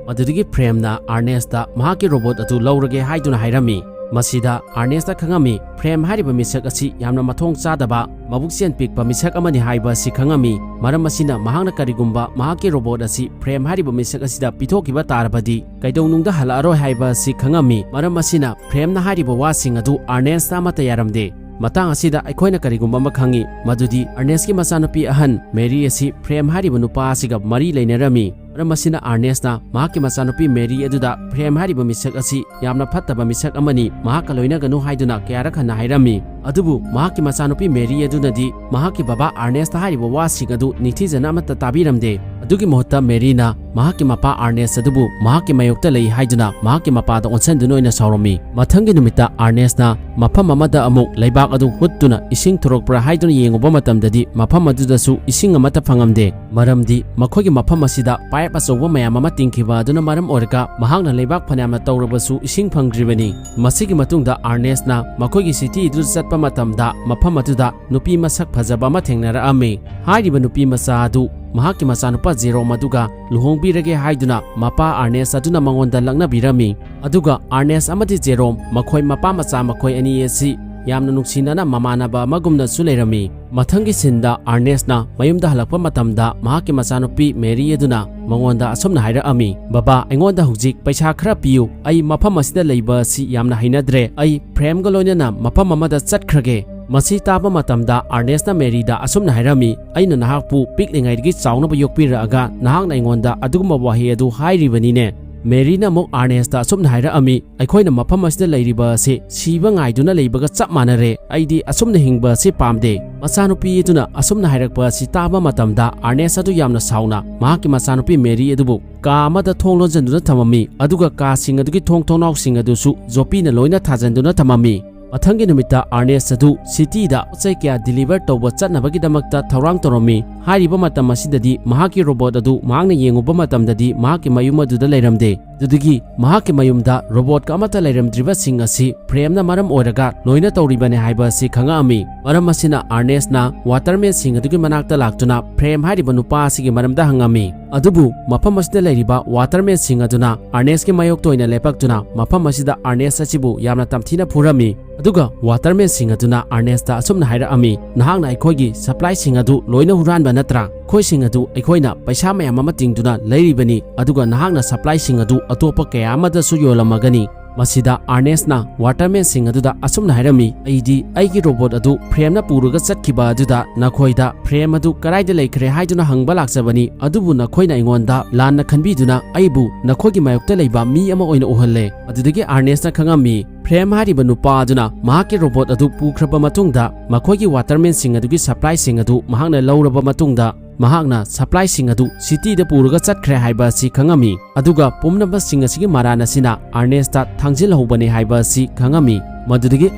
ꯃꯗꯨꯗꯒꯤ ꯐ꯭ꯔꯦꯝꯅ ꯑꯥꯔꯅꯦꯁꯇ ꯃꯍꯥꯛꯀꯤ ꯔꯣꯕꯣꯠ ꯑꯗꯨ ꯂꯧꯔꯒꯦ ꯍꯥꯏꯗꯨꯅ ꯍꯥꯏꯔꯝꯃꯤ꯫ ꯃꯁꯤꯗ ꯑꯥꯔꯅꯦꯁꯇ ꯈꯪꯉꯝꯃꯤ, ꯐ꯭ꯔꯦꯝ ꯍꯥꯏꯔꯤꯕ ꯃꯤꯁꯛ ꯑꯁꯤ ꯌꯥꯝꯅ ꯃꯊꯣꯡ ꯆꯥꯗꯕ, ꯃꯕꯨꯛꯆꯦꯜ ꯄꯤꯛꯄ ꯃꯤꯁꯛ ꯑꯃꯅꯤ ꯍꯥꯏꯕ ꯑꯁꯤ ꯈꯪꯉꯝꯃꯤ꯫ ꯃꯔꯝ ꯑꯁꯤꯅ ꯃꯍꯥꯛꯅ ꯀꯔꯤꯒꯨꯝꯕ ꯃꯍꯥꯛꯀꯤ ꯔꯣꯕꯣꯠ ꯑꯁꯤ ꯐ꯭ꯔꯦꯝ ꯍꯥꯏꯔꯤꯕ ꯃꯤꯁꯛ ꯑꯁꯤꯗ ꯄꯤꯊꯣꯛꯈꯤꯕ ꯇꯥꯔꯕꯗꯤ ꯀꯩꯗꯧꯅꯨꯡꯗ ꯍꯜꯂꯛꯑꯔꯣꯏ ꯍꯥꯏꯕ ꯑꯁꯤ ꯈꯪꯉꯝꯃꯤ꯫ ꯃꯔꯝ ꯑꯁꯤꯅ ꯐ꯭ꯔꯦꯝꯅ ꯍꯥꯏꯔꯤꯕ ꯋꯥꯁꯤꯡ ꯑꯗꯨ ꯑꯥꯔꯅꯦꯁꯇ ꯑꯃꯠꯇ ꯌꯥꯔꯝꯗꯦ꯫ ꯃꯇꯥꯡ ꯑꯁꯤꯗ ꯑꯩꯈꯣꯏꯅ ꯀꯔꯤꯒꯨꯝꯕ ꯑꯃ ꯈꯪꯉꯤ, ꯃꯗꯨꯗꯤ ꯑꯥꯔꯅꯦꯁꯀꯤ ꯃꯆꯥꯅꯨꯄꯤ ꯑꯍꯟ ꯃꯦꯔꯤ ꯑꯁꯤ ꯐ꯭ꯔꯦꯝ ꯍꯥꯏꯔꯤꯕ ꯅꯨꯄꯥ ꯑꯁꯤꯒ ꯃꯔꯤ ꯂꯩꯅꯔꯝꯃꯤ꯫ ꯃꯔꯝ ꯑꯁꯤꯅ ꯑꯥꯔꯅꯦꯁꯅ ꯃꯍꯥꯛꯀꯤ ꯃꯆꯥꯅꯨꯄꯤ ꯃꯦꯔꯤ ꯑꯗꯨꯗ ꯐ꯭ꯔꯦꯝ ꯍꯥꯏꯔꯤꯕ ꯃꯤꯁꯛ ꯑꯁꯤ ꯌꯥꯝꯅ ꯐꯠꯇꯕ ꯃꯤꯁꯛ ꯑꯃꯅꯤ, ꯃꯍꯥꯛꯀ ꯂꯣꯏꯅꯒꯅꯨ ꯍꯥꯏꯗꯨꯅ ꯀꯌꯥꯔꯛ ꯍꯟꯅ ꯍꯥꯏꯔꯝꯃꯤ꯫ ꯑꯗꯨꯕꯨ ꯃꯍꯥꯛꯀꯤ ꯃꯆꯥꯅꯨꯄꯤ ꯃꯦꯔꯤ ꯑꯗꯨꯅꯗꯤ ꯃꯍꯥꯛꯀꯤ ꯕꯕꯥ ꯑꯥꯔꯅꯦꯁꯇ ꯍꯥꯏꯔꯤꯕ ꯋꯥꯁꯤꯡ ꯑꯗꯨ ꯅꯤꯡꯊꯤꯖꯅ ꯑꯃꯠꯇ ꯇꯥꯕꯤꯔꯝꯗꯦ꯫ ꯑꯗꯨꯒꯤ ꯃꯍꯨꯠꯇ ꯃꯦꯔꯤꯅ ꯃꯍꯥꯛꯀꯤ ꯃꯄꯥ ꯑꯥꯔꯅꯦꯁ ꯑꯗꯨꯕꯨ ꯃꯍꯥꯛꯀꯤ ꯃꯥꯌꯣꯛꯇ ꯂꯩ ꯍꯥꯏꯗꯨꯅ ꯃꯍꯥꯛꯀꯤ ꯃꯄꯥꯗ ꯑꯣꯟꯁꯤꯟꯗꯨꯅ ꯑꯣꯏꯅ ꯁꯥꯎꯔꯝꯃꯤ꯫ ꯃꯊꯪꯒꯤ ꯅꯨꯃꯤꯠꯇ ꯑꯥꯔꯅꯦꯁꯅ ꯃꯐꯝ ꯑꯃꯗ ꯑꯃꯨꯛ ꯂꯩꯕꯥꯛ ꯑꯗꯨ ꯍꯨꯠꯇꯨꯅ ꯏꯁꯤꯡ ꯊꯣꯔꯛꯄ꯭ꯔꯥ ꯍꯥꯏꯗꯨꯅ ꯌꯦꯡꯉꯨꯕ ꯃꯇꯝꯗꯗꯤ ꯃꯐꯝ ꯑꯗꯨꯗꯁꯨ ꯏꯁꯤꯡ ꯑꯃꯠꯇ ꯐꯪꯉꯝꯗꯦ꯫ ꯃꯔꯝꯗꯤ ꯃꯈꯣꯏꯒꯤ ꯃꯐꯝ ꯑꯁꯤꯗ ꯄꯥꯏꯞ ꯑꯆꯧꯕ ꯃꯌꯥꯝ ꯑꯃ ꯇꯤꯡꯈꯤꯕ ꯑꯗꯨꯅ ꯃꯔꯝ ꯑꯣꯏꯔꯒ ꯃꯍꯥꯛꯅ ꯂꯩꯕꯥꯛ ꯐꯅꯌꯥꯝꯅ ꯇꯧꯔꯕꯁꯨ ꯏꯁꯤꯡ ꯐꯪꯗ꯭ꯔꯤꯕꯅꯤ꯫ ꯃꯁꯤꯒꯤ ꯃꯇꯨꯡꯗ ꯑꯥꯔꯅꯦꯁꯅ ꯃꯈꯣꯏꯒꯤ ꯁꯤꯇꯤ ꯑꯗꯨꯗ ꯆꯠꯄ ꯃꯇꯝꯗ ꯃꯐꯝ ꯑꯗꯨꯗ ꯅꯨꯄꯤ ꯃꯁꯛ ꯐꯖꯕ ꯑꯃ ꯊꯦꯡꯅꯔꯛꯑꯝꯃꯤ꯫ ꯍꯥꯏꯔꯤꯕ ꯅꯨꯄꯤ ꯃꯆꯥ ꯑꯗꯨ ꯃꯍꯥꯛꯀꯤ ꯃꯆꯥꯅꯨꯄꯥ ꯖꯦꯔꯣꯝ ꯑꯗꯨꯒ ꯂꯨꯍꯣꯡꯕꯤꯔꯒꯦ ꯍꯥꯏꯗꯨꯅ ꯃꯄꯥ ꯑꯥꯔꯅꯦꯁ ꯑꯗꯨꯅ ꯃꯉꯣꯟꯗ ꯂꯛꯅꯕꯤꯔꯝꯃꯤ꯫ ꯑꯗꯨꯒ ꯑꯥꯔꯅꯦꯁ ꯑꯃꯗꯤ ꯖꯦꯔꯣꯝ ꯃꯈꯣꯏ ꯃꯄꯥ ꯃꯆꯥ ꯃꯈꯣꯏ ꯑꯅꯤ ꯑꯁꯤ ꯌꯥꯝꯅ ꯅꯨꯡꯁꯤꯅꯅ ꯃꯃꯥꯟꯅꯕ ꯑꯃꯒꯨꯝꯅꯁꯨ ꯂꯩꯔꯝꯃꯤ꯫ ꯃꯊꯪꯒꯤ ꯁꯤꯟꯗ ꯑꯥꯔꯅꯦꯁꯅ ꯃꯌꯨꯝꯗ ꯍꯜꯂꯛꯄ ꯃꯇꯝꯗ ꯃꯍꯥꯛꯀꯤ ꯃꯆꯥꯅꯨꯄꯤ ꯃꯦꯔꯤ ꯑꯗꯨꯅ ꯃꯉꯣꯟꯗ ꯑꯁꯨꯝꯅ ꯍꯥꯏꯔꯛꯑꯝꯃꯤ, "ꯕꯕꯥ, ꯑꯩꯉꯣꯟꯗ ꯍꯧꯖꯤꯛ ꯄꯩꯁꯥ ꯈꯔ ꯄꯤꯌꯨ꯫ ꯑꯩ ꯃꯐꯝ ꯑꯁꯤꯗ ꯂꯩꯕ ꯑꯁꯤ ꯌꯥꯝꯅ ꯍꯩꯅꯗ꯭ꯔꯦ꯫ ꯑꯩ ꯐ꯭ꯔꯦꯝꯒ ꯂꯣꯏꯅꯅ ꯃꯐꯝ ꯑꯃꯗ ꯆꯠꯈ꯭ꯔꯒꯦ꯫" ꯃꯁꯤ ꯇꯥꯕ ꯃꯇꯝꯗ ꯑꯥꯔꯅꯦꯁꯅ ꯃꯦꯔꯤꯗ ꯑꯁꯨꯝꯅ ꯍꯥꯏꯔꯝꯃꯤ, "ꯑꯩꯅ ꯅꯍꯥꯛꯄꯨ ꯄꯤꯛꯂꯤꯉꯩꯗꯒꯤ ꯆꯥꯎꯅꯕ ꯌꯣꯛꯄꯤꯔꯛꯑꯒ ꯅꯍꯥꯛꯅ ꯑꯩꯉꯣꯟꯗ ꯑꯗꯨꯒꯨꯝꯕ ꯋꯥꯍꯩ ꯑꯗꯨ ꯍꯥꯏꯔꯤꯕꯅꯤꯅꯦ?" ꯃꯦꯔꯤꯅ ꯑꯃꯨꯛ ꯑꯥꯔꯅꯦꯁꯇ ꯑꯁꯨꯝꯅ ꯍꯥꯏꯔꯛꯑꯝꯃꯤ, "ꯑꯩꯈꯣꯏꯅ ꯃꯐꯝ ꯑꯁꯤꯗ ꯂꯩꯔꯤꯕ ꯑꯁꯤ ꯁꯤꯕ ꯉꯥꯏꯗꯨꯅ ꯂꯩꯕꯒ ꯆꯞ ꯃꯥꯟꯅꯔꯦ꯫ ꯑꯩꯗꯤ ꯑꯁꯨꯝꯅ ꯍꯤꯡꯕ ꯑꯁꯤ ꯄꯥꯝꯗꯦ꯫" ꯃꯆꯥꯅꯨꯄꯤ ꯑꯗꯨꯅ ꯑꯁꯨꯝꯅ ꯍꯥꯏꯔꯛꯄ ꯑꯁꯤ ꯇꯥꯕ ꯃꯇꯝꯗ ꯑꯥꯔꯅꯦꯁ ꯑꯗꯨ ꯌꯥꯝꯅ ꯁꯥꯎꯅ ꯃꯍꯥꯛꯀꯤ ꯃꯆꯥꯅꯨꯄꯤ ꯃꯦꯔꯤ ꯑꯗꯨꯕꯨ ꯀꯥ ꯑꯃꯗ ꯊꯣꯡ ꯂꯣꯟꯁꯤꯟꯗꯨꯅ ꯊꯝꯃꯝꯃꯤ, ꯑꯗꯨꯒ ꯀꯥꯁꯤꯡ ꯑꯗꯨꯒꯤ ꯊꯣꯡ ꯊꯣꯡꯅꯥꯎꯁꯤꯡ ꯑꯗꯨꯁꯨ ꯖꯣꯄꯤꯅ ꯂꯣꯏꯅ ꯊꯥꯖꯤꯟꯗꯨꯅ ꯊꯝꯃꯝꯃꯤ꯫ ꯃꯊꯪꯒꯤ ꯅꯨꯃꯤꯠꯇ ꯑꯥꯔꯅꯦꯁ ꯑꯗꯨ ꯁꯤꯇꯤꯗ ꯄꯣꯠ ꯆꯩ ꯀꯌꯥ ꯗꯤꯂꯤꯚꯔ ꯇꯧꯕ ꯆꯠꯅꯕꯒꯤꯗꯃꯛꯇ ꯊꯧꯔꯥꯡ ꯇꯧꯔꯝꯃꯤ꯫ ꯍꯥꯏꯔꯤꯕ ꯃꯇꯝ ꯑꯁꯤꯗꯗꯤ ꯃꯍꯥꯛꯀꯤ ꯔꯣꯕꯣꯠ ꯑꯗꯨ ꯃꯍꯥꯛꯅ ꯌꯦꯡꯉꯨꯕ ꯃꯇꯝꯗꯗꯤ ꯃꯍꯥꯛꯀꯤ ꯃꯌꯨꯝ ꯑꯗꯨꯗ ꯂꯩꯔꯝꯗꯦ꯫ ꯑꯗꯨꯗꯒꯤ ꯃꯍꯥꯛꯀꯤ ꯃꯌꯨꯝꯗ ꯔꯣꯕꯣꯠꯀ ꯑꯃꯠꯇ ꯂꯩꯔꯝꯗ꯭ꯔꯤꯕꯁꯤꯡ ꯑꯁꯤ ꯐ꯭ꯔꯦꯝꯅ ꯃꯔꯝ ꯑꯣꯏꯔꯒ ꯂꯣꯏꯅ ꯇꯧꯔꯤꯕꯅꯤ ꯍꯥꯏꯕ ꯑꯁꯤ ꯈꯪꯉꯛꯑꯝꯃꯤ꯫ ꯃꯔꯝ ꯑꯁꯤꯅ ꯑꯥꯔꯅꯦꯁꯅ ꯋꯥꯇꯔꯃꯦꯟꯁꯤꯡ ꯑꯗꯨꯒꯤ ꯃꯅꯥꯛꯇ ꯂꯥꯛꯇꯨꯅ ꯐ꯭ꯔꯦꯝ ꯍꯥꯏꯔꯤꯕ ꯅꯨꯄꯥ ꯑꯁꯤꯒꯤ ꯃꯔꯝꯗ ꯍꯪꯉꯝꯃꯤ꯫ ꯑꯗꯨꯕꯨ ꯃꯐꯝ ꯑꯁꯤꯗ ꯂꯩꯔꯤꯕ ꯋꯥꯇꯔꯃꯦꯟꯁꯤꯡ ꯑꯗꯨꯅ ꯑꯥꯔꯅꯦꯁꯀꯤ ꯃꯥꯌꯣꯛꯇ ꯑꯣꯏꯅ ꯂꯦꯞꯄꯛꯇꯨꯅ ꯃꯐꯝ ꯑꯁꯤꯗ ꯑꯥꯔꯅꯦꯁ ꯑꯁꯤꯕꯨ ꯌꯥꯝꯅ ꯇꯝꯊꯤꯅ ꯐꯨꯔꯝꯃꯤ꯫ ꯑꯗꯨꯒ ꯋꯥꯇꯔꯃꯦꯟꯁꯤꯡ ꯑꯗꯨꯅ ꯑꯥꯔꯅꯦꯁꯇ ꯑꯁꯨꯝꯅ ꯍꯥꯏꯔꯛꯑꯝꯃꯤ, "ꯅꯍꯥꯛꯅ ꯑꯩꯈꯣꯏꯒꯤ ꯁꯄ꯭ꯂꯥꯏꯁꯤꯡ ꯑꯗꯨ ꯂꯣꯏꯅ ꯍꯨꯔꯥꯟꯕ ꯅꯠꯇ꯭ꯔꯥ? ꯑꯩꯈꯣꯏꯁꯤꯡ ꯑꯗꯨ ꯑꯩꯈꯣꯏꯅ ꯄꯩꯁꯥ ꯃꯌꯥꯝ ꯑꯃ ꯇꯤꯡꯗꯨꯅ ꯂꯩꯔꯤꯕꯅꯤ, ꯑꯗꯨꯒ ꯅꯍꯥꯛꯅ ꯁꯄ꯭ꯂꯥꯏꯁꯤꯡ ꯑꯗꯨ ꯑꯇꯣꯞꯄ ꯀꯌꯥ ꯑꯃꯗꯁꯨ ꯌꯣꯜꯂꯝꯃꯒꯅꯤ꯫" ꯃꯁꯤꯗ ꯑꯥꯔꯅꯦꯁꯅ ꯋꯥꯇꯔꯃꯦꯟꯁꯤꯡ ꯑꯗꯨꯗ ꯑꯁꯨꯝꯅ ꯍꯥꯏꯔꯝꯃꯤ, "ꯑꯩꯗꯤ ꯑꯩꯒꯤ ꯔꯣꯕꯣꯠ ꯑꯗꯨ ꯐ꯭ꯔꯦꯝꯅ ꯄꯨꯔꯒ ꯆꯠꯈꯤꯕ ꯑꯗꯨꯗ ꯅꯈꯣꯏꯗ ꯐ꯭ꯔꯦꯝ ꯑꯗꯨ ꯀꯗꯥꯏꯗ ꯂꯩꯈ꯭ꯔꯦ ꯍꯥꯏꯗꯨꯅ ꯍꯪꯕ ꯂꯥꯛꯆꯕꯅꯤ, ꯑꯗꯨꯕꯨ ꯅꯈꯣꯏꯅ ꯑꯩꯉꯣꯟꯗ ꯂꯥꯟꯅ ꯈꯟꯕꯤꯗꯨꯅ ꯑꯩꯕꯨ ꯅꯈꯣꯏꯒꯤ ꯃꯥꯌꯣꯛꯇ ꯂꯩꯕ ꯃꯤ ꯑꯃ ꯑꯣꯏꯅ ꯎꯍꯜꯂꯦ꯫" ꯑꯗꯨꯗꯒꯤ ꯑꯥꯔꯅꯦꯁꯅ ꯈꯪꯉꯝꯃꯤ, ꯐ꯭ꯔꯦꯝ ꯍꯥꯏꯔꯤꯕ ꯅꯨꯄꯥ ꯑꯗꯨꯅ ꯃꯍꯥꯛꯀꯤ ꯔꯣꯕꯣꯠ ꯑꯗꯨ ꯄꯨꯈ꯭ꯔꯕ ꯃꯇꯨꯡꯗ, ꯃꯈꯣꯏꯒꯤ ꯋꯥꯇꯔꯃꯦꯟꯁꯤꯡ ꯑꯗꯨꯒꯤ ꯁꯄ꯭ꯂꯥꯏꯁꯤꯡ ꯑꯗꯨ ꯃꯍꯥꯛꯅ ꯂꯧꯔꯕ ꯃꯇꯨꯡꯗ, ꯃꯍꯥꯛꯅ ꯁꯄ꯭ꯂꯥꯏꯁꯤꯡ ꯑꯗꯨ ꯁꯤꯇꯤꯗ ꯄꯨꯔꯒ ꯆꯠꯈ꯭ꯔꯦ ꯍꯥꯏꯕ ꯑꯁꯤ ꯈꯪꯉꯝꯃꯤ꯫ ꯑꯗꯨꯒ ꯄꯨꯝꯅꯃꯛꯁꯤꯡ ꯑꯁꯤꯒꯤ ꯃꯔꯥꯟ ꯑꯁꯤꯅ ꯑꯥꯔꯅꯦꯁꯇ ꯊꯥꯡꯖꯤꯜꯍꯧꯕꯅꯤ ꯍꯥꯏꯕ ꯑꯁꯤ ꯈꯪꯉꯝꯃꯤ꯫ ꯃꯗꯨꯗꯒꯤ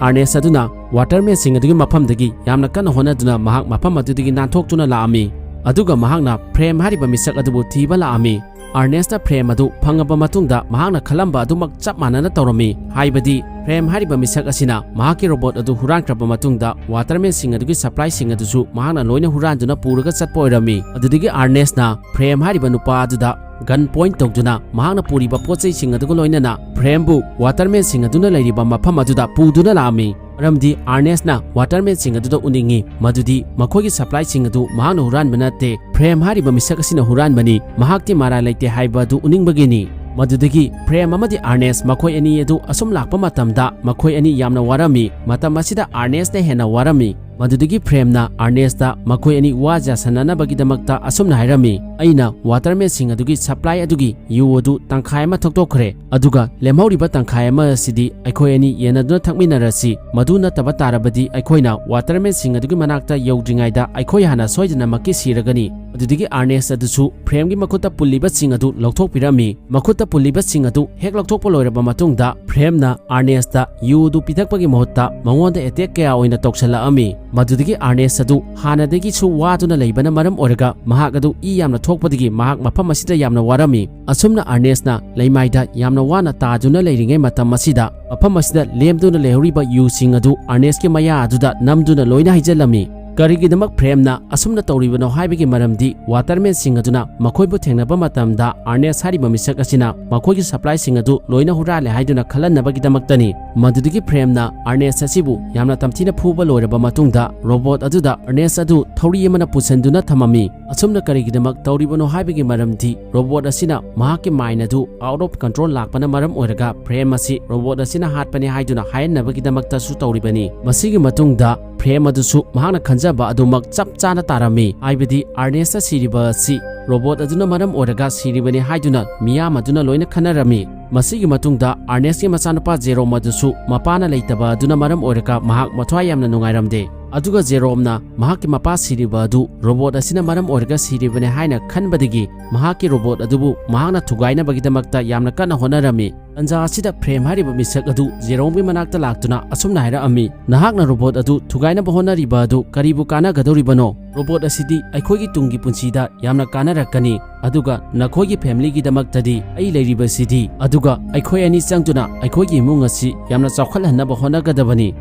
ꯑꯥꯔꯅꯦꯁ ꯑꯗꯨꯅ ꯋꯥꯇꯔꯃꯦꯟꯁꯤꯡ ꯑꯗꯨꯒꯤ ꯃꯐꯝꯗꯒꯤ ꯌꯥꯝꯅ ꯀꯟꯅ ꯍꯣꯠꯅꯗꯨꯅ ꯃꯍꯥꯛ ꯃꯐꯝ ꯑꯗꯨꯗꯒꯤ ꯅꯥꯟꯊꯣꯛꯇꯨꯅ ꯂꯥꯛꯑꯝꯃꯤ꯫ ꯑꯗꯨꯒ ꯃꯍꯥꯛꯅ ꯐ꯭ꯔꯦꯝ ꯍꯥꯏꯔꯤꯕ ꯃꯤꯁꯛ ꯑꯗꯨꯕꯨ ꯊꯤꯕ ꯂꯥꯛꯑꯝꯃꯤ꯫ ꯑꯥꯔꯅꯦꯁꯅ ꯐ꯭ꯔꯦꯝ ꯑꯗꯨ ꯐꯪꯉꯕ ꯃꯇꯨꯡꯗ ꯃꯍꯥꯛꯅ ꯈꯜꯂꯝꯕ ꯑꯗꯨꯃꯛ ꯆꯞ ꯃꯥꯟꯅꯅ ꯇꯧꯔꯝꯃꯤ꯫ ꯍꯥꯏꯕꯗꯤ ꯐ꯭ꯔꯦꯝ ꯍꯥꯏꯔꯤꯕ ꯃꯤꯁꯛ ꯑꯁꯤꯅ ꯃꯍꯥꯛꯀꯤ ꯔꯣꯕꯣꯠ ꯑꯗꯨ ꯍꯨꯔꯥꯟꯈ꯭ꯔꯕ ꯃꯇꯨꯡꯗ ꯋꯥꯇꯔꯃꯦꯟꯁꯤꯡ ꯑꯗꯨꯒꯤ ꯁꯄ꯭ꯂꯥꯏꯁꯤꯡ ꯑꯗꯨꯁꯨ ꯃꯍꯥꯛꯅ ꯂꯣꯏꯅ ꯍꯨꯔꯥꯟꯗꯨꯅ ꯄꯨꯔꯒ ꯆꯠꯄ ꯑꯣꯏꯔꯝꯃꯤ꯫ ꯑꯗꯨꯗꯒꯤ ꯑꯥꯔꯅꯦꯁꯅ ꯐ꯭ꯔꯦꯝ ꯍꯥꯏꯔꯤꯕ ꯅꯨꯄꯥ ꯑꯗꯨꯗ ꯒꯟ ꯄꯣꯏꯟꯠ ꯇꯧꯗꯨꯅ ꯃꯍꯥꯛꯅ ꯄꯨꯔꯤꯕ ꯄꯣꯠ ꯆꯩꯁꯤꯡ ꯑꯗꯨꯒ ꯂꯣꯏꯅꯅ ꯐ꯭ꯔꯦꯝꯕꯨ ꯋꯥꯇꯔꯃꯦꯟꯁꯤꯡ ꯑꯗꯨꯅ ꯂꯩꯔꯤꯕ ꯃꯐꯝ ꯑꯗꯨꯗ ꯄꯨꯗꯨꯅ ꯂꯥꯛꯑꯝꯃꯤ꯫ ꯃꯔꯝꯗꯤ ꯑꯥꯔꯅꯦꯁꯅ ꯋꯥꯇꯔꯃꯦꯟꯁꯤꯡ ꯑꯗꯨꯗ ꯎꯅꯤꯡꯏ ꯃꯗꯨꯗꯤ ꯃꯈꯣꯏꯒꯤ ꯁꯄ꯭ꯂꯥꯏꯁꯤꯡ ꯑꯗꯨ ꯃꯍꯥꯛꯅ ꯍꯨꯔꯥꯟꯕ ꯅꯠꯇꯦ, ꯐ꯭ꯔꯦꯝ ꯍꯥꯏꯔꯤꯕ ꯃꯤꯁꯛ ꯑꯁꯤꯅ ꯍꯨꯔꯥꯟꯕꯅꯤ, ꯃꯍꯥꯛꯇꯤ ꯃꯔꯥꯜ ꯂꯩꯇꯦ ꯍꯥꯏꯕ ꯑꯗꯨ ꯎꯅꯤꯡꯕꯒꯤꯅꯤ꯫ ꯃꯗꯨꯗꯒꯤ ꯐ꯭ꯔꯦꯝ ꯑꯃꯗꯤ ꯑꯥꯔꯅꯦꯁ ꯃꯈꯣꯏ ꯑꯅꯤ ꯑꯗꯨ ꯑꯁꯨꯝ ꯂꯥꯛꯄ ꯃꯇꯝꯗ ꯃꯈꯣꯏ ꯑꯅꯤ ꯌꯥꯝꯅ ꯋꯥꯔꯝꯃꯤ꯫ ꯃꯇꯝ ꯑꯁꯤꯗ ꯑꯥꯔꯅꯦꯁꯅ ꯍꯦꯟꯅ ꯋꯥꯔꯝꯃꯤ꯫ ꯃꯗꯨꯗꯒꯤ ꯐ꯭ꯔꯦꯝꯅ ꯑꯥꯔꯅꯦꯁꯇ ꯃꯈꯣꯏ ꯑꯅꯤ ꯋꯥ ꯌꯥꯁꯟꯅꯅꯕꯒꯤꯗꯃꯛꯇ ꯑꯁꯨꯝꯅ ꯍꯥꯏꯔꯝꯃꯤ, "ꯑꯩꯅ ꯋꯥꯇꯔꯃꯦꯟꯁꯤꯡ ꯑꯗꯨꯒꯤ ꯁꯄ꯭ꯂꯥꯏ ꯑꯗꯨꯒꯤ ꯌꯨ ꯑꯗꯨ ꯇꯪꯈꯥꯏ ꯑꯃ ꯊꯛꯇꯣꯛꯈ꯭ꯔꯦ, ꯑꯗꯨꯒ ꯂꯦꯝꯍꯧꯔꯤꯕ ꯇꯪꯈꯥꯏ ꯑꯃ ꯑꯁꯤꯗꯤ ꯑꯩꯈꯣꯏ ꯑꯅꯤ ꯌꯦꯟꯅꯗꯨꯅ ꯊꯛꯃꯤꯟꯅꯔꯁꯤ꯫ ꯃꯗꯨ ꯅꯠꯇꯕ ꯇꯥꯔꯕꯗꯤ ꯑꯩꯈꯣꯏꯅ ꯋꯥꯇꯔꯃꯦꯟꯁꯤꯡ ꯑꯗꯨꯒꯤ ꯃꯅꯥꯛꯇ ꯌꯧꯗ꯭ꯔꯤꯉꯩꯗ ꯑꯩꯈꯣꯏ ꯍꯥꯟꯅ ꯁꯣꯏꯗꯅꯃꯛꯀꯤ ꯁꯤꯔꯒꯅꯤ"꯫ ꯑꯗꯨꯗꯒꯤ ꯑꯥꯔꯅꯦꯁ ꯑꯗꯨꯁꯨ ꯐ꯭ꯔꯦꯝꯒꯤ ꯃꯈꯨꯠꯇ ꯄꯨꯜꯂꯤꯕꯁꯤꯡ ꯑꯗꯨ ꯂꯧꯊꯣꯛꯄꯤꯔꯝꯃꯤ꯫ ꯃꯈꯨꯠꯇ ꯄꯨꯜꯂꯤꯕꯁꯤꯡ ꯑꯗꯨ ꯍꯦꯛ ꯂꯧꯊꯣꯛꯄ ꯂꯣꯏꯔꯕ ꯃꯇꯨꯡꯗ ꯐ꯭ꯔꯦꯝꯅ ꯑꯥꯔꯅꯦꯁꯇ ꯌꯨ ꯑꯗꯨ ꯄꯤꯊꯛꯄꯒꯤ ꯃꯍꯨꯠꯇ ꯃꯉꯣꯟꯗ ꯑꯦꯇꯦꯛ ꯀꯌꯥ ꯑꯣꯏꯅ ꯇꯧꯁꯜꯂꯛꯑꯝꯃꯤ꯫ ꯃꯗꯨꯗꯒꯤ ꯑꯥꯔꯅꯦꯁ ꯑꯗꯨ ꯍꯥꯟꯅꯗꯒꯤꯁꯨ ꯋꯥꯗꯨꯅ ꯂꯩꯕꯅ ꯃꯔꯝ ꯑꯣꯏꯔꯒ ꯃꯍꯥꯛ ꯑꯗꯨ ꯏ ꯌꯥꯝꯅ ꯊꯣꯛꯄꯗꯒꯤ ꯃꯍꯥꯛ ꯃꯐꯝ ꯑꯁꯤꯗ ꯌꯥꯝꯅ ꯋꯥꯔꯝꯃꯤ꯫ ꯑꯁꯨꯝꯅ ꯑꯥꯔꯅꯦꯁꯅ ꯂꯩꯃꯥꯏꯗ ꯌꯥꯝꯅ ꯋꯥꯅ ꯇꯥꯗꯨꯅ ꯂꯩꯔꯤꯉꯩ ꯃꯇꯝ ꯑꯁꯤꯗ ꯃꯐꯝ ꯑꯁꯤꯗ ꯂꯦꯝꯗꯨꯅ ꯂꯩꯍꯧꯔꯤꯕ ꯌꯨꯁꯤꯡ ꯑꯗꯨ ꯑꯥꯔꯅꯦꯁꯀꯤ ꯃꯌꯥ ꯑꯗꯨꯗ ꯅꯝꯗꯨꯅ ꯂꯣꯏꯅ ꯍꯩꯖꯤꯜꯂꯝꯃꯤ꯫ ꯀꯔꯤꯒꯤꯗꯃꯛ ꯐ꯭ꯔꯦꯝꯅ ꯑꯁꯨꯝꯅ ꯇꯧꯔꯤꯕꯅꯣ ꯍꯥꯏꯕꯒꯤ ꯃꯔꯝꯗꯤ ꯋꯥꯇꯔꯃꯦꯟꯁꯤꯡ ꯑꯗꯨꯅ ꯃꯈꯣꯏꯕꯨ ꯊꯦꯡꯅꯕ ꯃꯇꯝꯗ ꯑꯥꯔꯅꯦꯁ ꯍꯥꯏꯔꯤꯕ ꯃꯤꯁꯛ ꯑꯁꯤꯅ ꯃꯈꯣꯏꯒꯤ ꯁꯄ꯭ꯂꯥꯏꯁꯤꯡ ꯑꯗꯨ ꯂꯣꯏꯅ ꯍꯨꯔꯥꯜꯂꯦ ꯍꯥꯏꯗꯨꯅ ꯈꯜꯍꯟꯅꯕꯒꯤꯗꯃꯛꯇꯅꯤ꯫ ꯃꯗꯨꯗꯒꯤ ꯐ꯭ꯔꯦꯝꯅ ꯑꯥꯔꯅꯦꯁ ꯑꯁꯤꯕꯨ ꯌꯥꯝꯅ ꯇꯝꯊꯤꯅ ꯐꯨꯕ ꯂꯣꯏꯔꯕ ꯃꯇꯨꯡꯗ ꯔꯣꯕꯣꯠ ꯑꯗꯨꯗ ꯑꯥꯔꯅꯦꯁ ꯑꯗꯨ ꯊꯧꯔꯤ ꯑꯃꯅ ꯄꯨꯁꯤꯟꯗꯨꯅ ꯊꯝꯃꯝꯃꯤ꯫ ꯑꯁꯨꯝꯅ ꯀꯔꯤꯒꯤꯗꯃꯛ ꯇꯧꯔꯤꯕꯅꯣ ꯍꯥꯏꯕꯒꯤ ꯃꯔꯝꯗꯤ ꯔꯣꯕꯣꯠ ꯑꯁꯤꯅ ꯃꯍꯥꯛꯀꯤ ꯃꯥꯏꯟ ꯑꯗꯨ ꯑꯥꯎꯠ ꯑꯣꯐ ꯀꯟꯇ꯭ꯔꯣꯜ ꯂꯥꯛꯄꯅ ꯃꯔꯝ ꯑꯣꯏꯔꯒ ꯐ꯭ꯔꯦꯝ ꯑꯁꯤ ꯔꯣꯕꯣꯠ ꯑꯁꯤꯅ ꯍꯥꯠꯄꯅꯤ ꯍꯥꯏꯗꯨꯅ ꯍꯥꯏꯍꯟꯅꯕꯒꯤꯗꯃꯛꯇꯁꯨ ꯇꯧꯔꯤꯕꯅꯤ꯫ ꯃꯁꯤꯒꯤ ꯃꯇꯨꯡꯗ ꯐ꯭ꯔꯦꯝ ꯑꯗꯨꯁꯨ ꯃꯍꯥꯛꯅ ꯈꯟꯖꯕ ꯑꯗꯨꯃꯛ ꯆꯞ ꯆꯥꯅ ꯇꯥꯔꯝꯃꯤ, ꯍꯥꯏꯕꯗꯤ ꯑꯥꯔꯅꯦꯁꯇ ꯁꯤꯔꯤꯕ ꯑꯁꯤ ꯔꯣꯕꯣꯠ ꯑꯗꯨꯅ ꯃꯔꯝ ꯑꯣꯏꯔꯒ ꯁꯤꯔꯤꯕꯅꯤ ꯍꯥꯏꯗꯨꯅ ꯃꯤꯌꯥꯝ ꯑꯗꯨꯅ ꯂꯣꯏꯅ ꯈꯟꯅꯔꯝꯃꯤ꯫ ꯃꯁꯤꯒꯤ ꯃꯇꯨꯡꯗ ꯑꯥꯔꯅꯦꯁꯀꯤ ꯃꯆꯥꯅꯨꯄꯥ ꯖꯦꯔꯣꯝ ꯑꯗꯨꯁꯨ ꯃꯄꯥꯅ ꯂꯩꯇꯕ ꯑꯗꯨꯅ ꯃꯔꯝ ꯑꯣꯏꯔꯒ ꯃꯍꯥꯛ ꯃꯊ꯭ꯋꯥꯏ ꯌꯥꯝꯅ ꯅꯨꯡꯉꯥꯏꯔꯝꯗꯦ꯫ ꯑꯗꯨꯒ ꯖꯦꯔꯣꯝꯅ ꯃꯍꯥꯛꯀꯤ ꯃꯄꯥ ꯁꯤꯔꯤꯕ ꯑꯗꯨ ꯔꯣꯕꯣꯠ ꯑꯁꯤꯅ ꯃꯔꯝ ꯑꯣꯏꯔꯒ ꯁꯤꯔꯤꯕꯅꯤ ꯍꯥꯏꯅ ꯈꯟꯕꯗꯒꯤ ꯃꯍꯥꯛꯀꯤ ꯔꯣꯕꯣꯠ ꯑꯗꯨꯕꯨ ꯃꯍꯥꯛꯅ ꯊꯨꯒꯥꯏꯅꯕꯒꯤꯗꯃꯛꯇ ꯌꯥꯝꯅ ꯀꯟꯅ ꯍꯣꯠꯅꯔꯝꯃꯤ꯫ ꯇꯟꯖꯥ ꯑꯁꯤꯗ ꯐ꯭ꯔꯦꯝ ꯍꯥꯏꯔꯤꯕ ꯃꯤꯁꯛ ꯑꯗꯨ ꯖꯦꯔꯣꯝꯒꯤ ꯃꯅꯥꯛꯇ ꯂꯥꯛꯇꯨꯅ ꯑꯁꯨꯝꯅ ꯍꯥꯏꯔꯛꯑꯝꯃꯤ, "ꯅꯍꯥꯛꯅ ꯔꯣꯕꯣꯠ ꯑꯗꯨ ꯊꯨꯒꯥꯏꯅꯕ ꯍꯣꯠꯅꯔꯤꯕ ꯑꯗꯨ ꯀꯔꯤꯕꯨ ꯀꯥꯟꯅꯒꯗꯧꯔꯤꯕꯅꯣ? ꯔꯣꯕꯣꯠ ꯑꯁꯤꯗꯤ ꯑꯩꯈꯣꯏꯒꯤ ꯇꯨꯡꯒꯤ ꯄꯨꯟꯁꯤꯗ ꯌꯥꯝꯅ ꯀꯥꯟꯅꯔꯛꯀꯅꯤ, ꯑꯗꯨꯒ ꯅꯈꯣꯏꯒꯤ ꯐꯦꯃꯤꯂꯤꯒꯤꯗꯃꯛꯇꯗꯤ ꯑꯩ ꯂꯩꯔꯤꯕꯁꯤꯗꯤ, ꯑꯗꯨꯒ ꯑꯩꯈꯣꯏ ꯑꯅꯤ ꯆꯪꯗꯨꯅ ꯑꯩꯈꯣꯏꯒꯤ ꯏꯃꯨꯡ ꯑꯁꯤ ꯌꯥꯝꯅ ꯆꯥꯎꯈꯠꯍꯟꯅꯕ ꯍꯣꯠꯅꯒꯗꯕꯅꯤ"꯫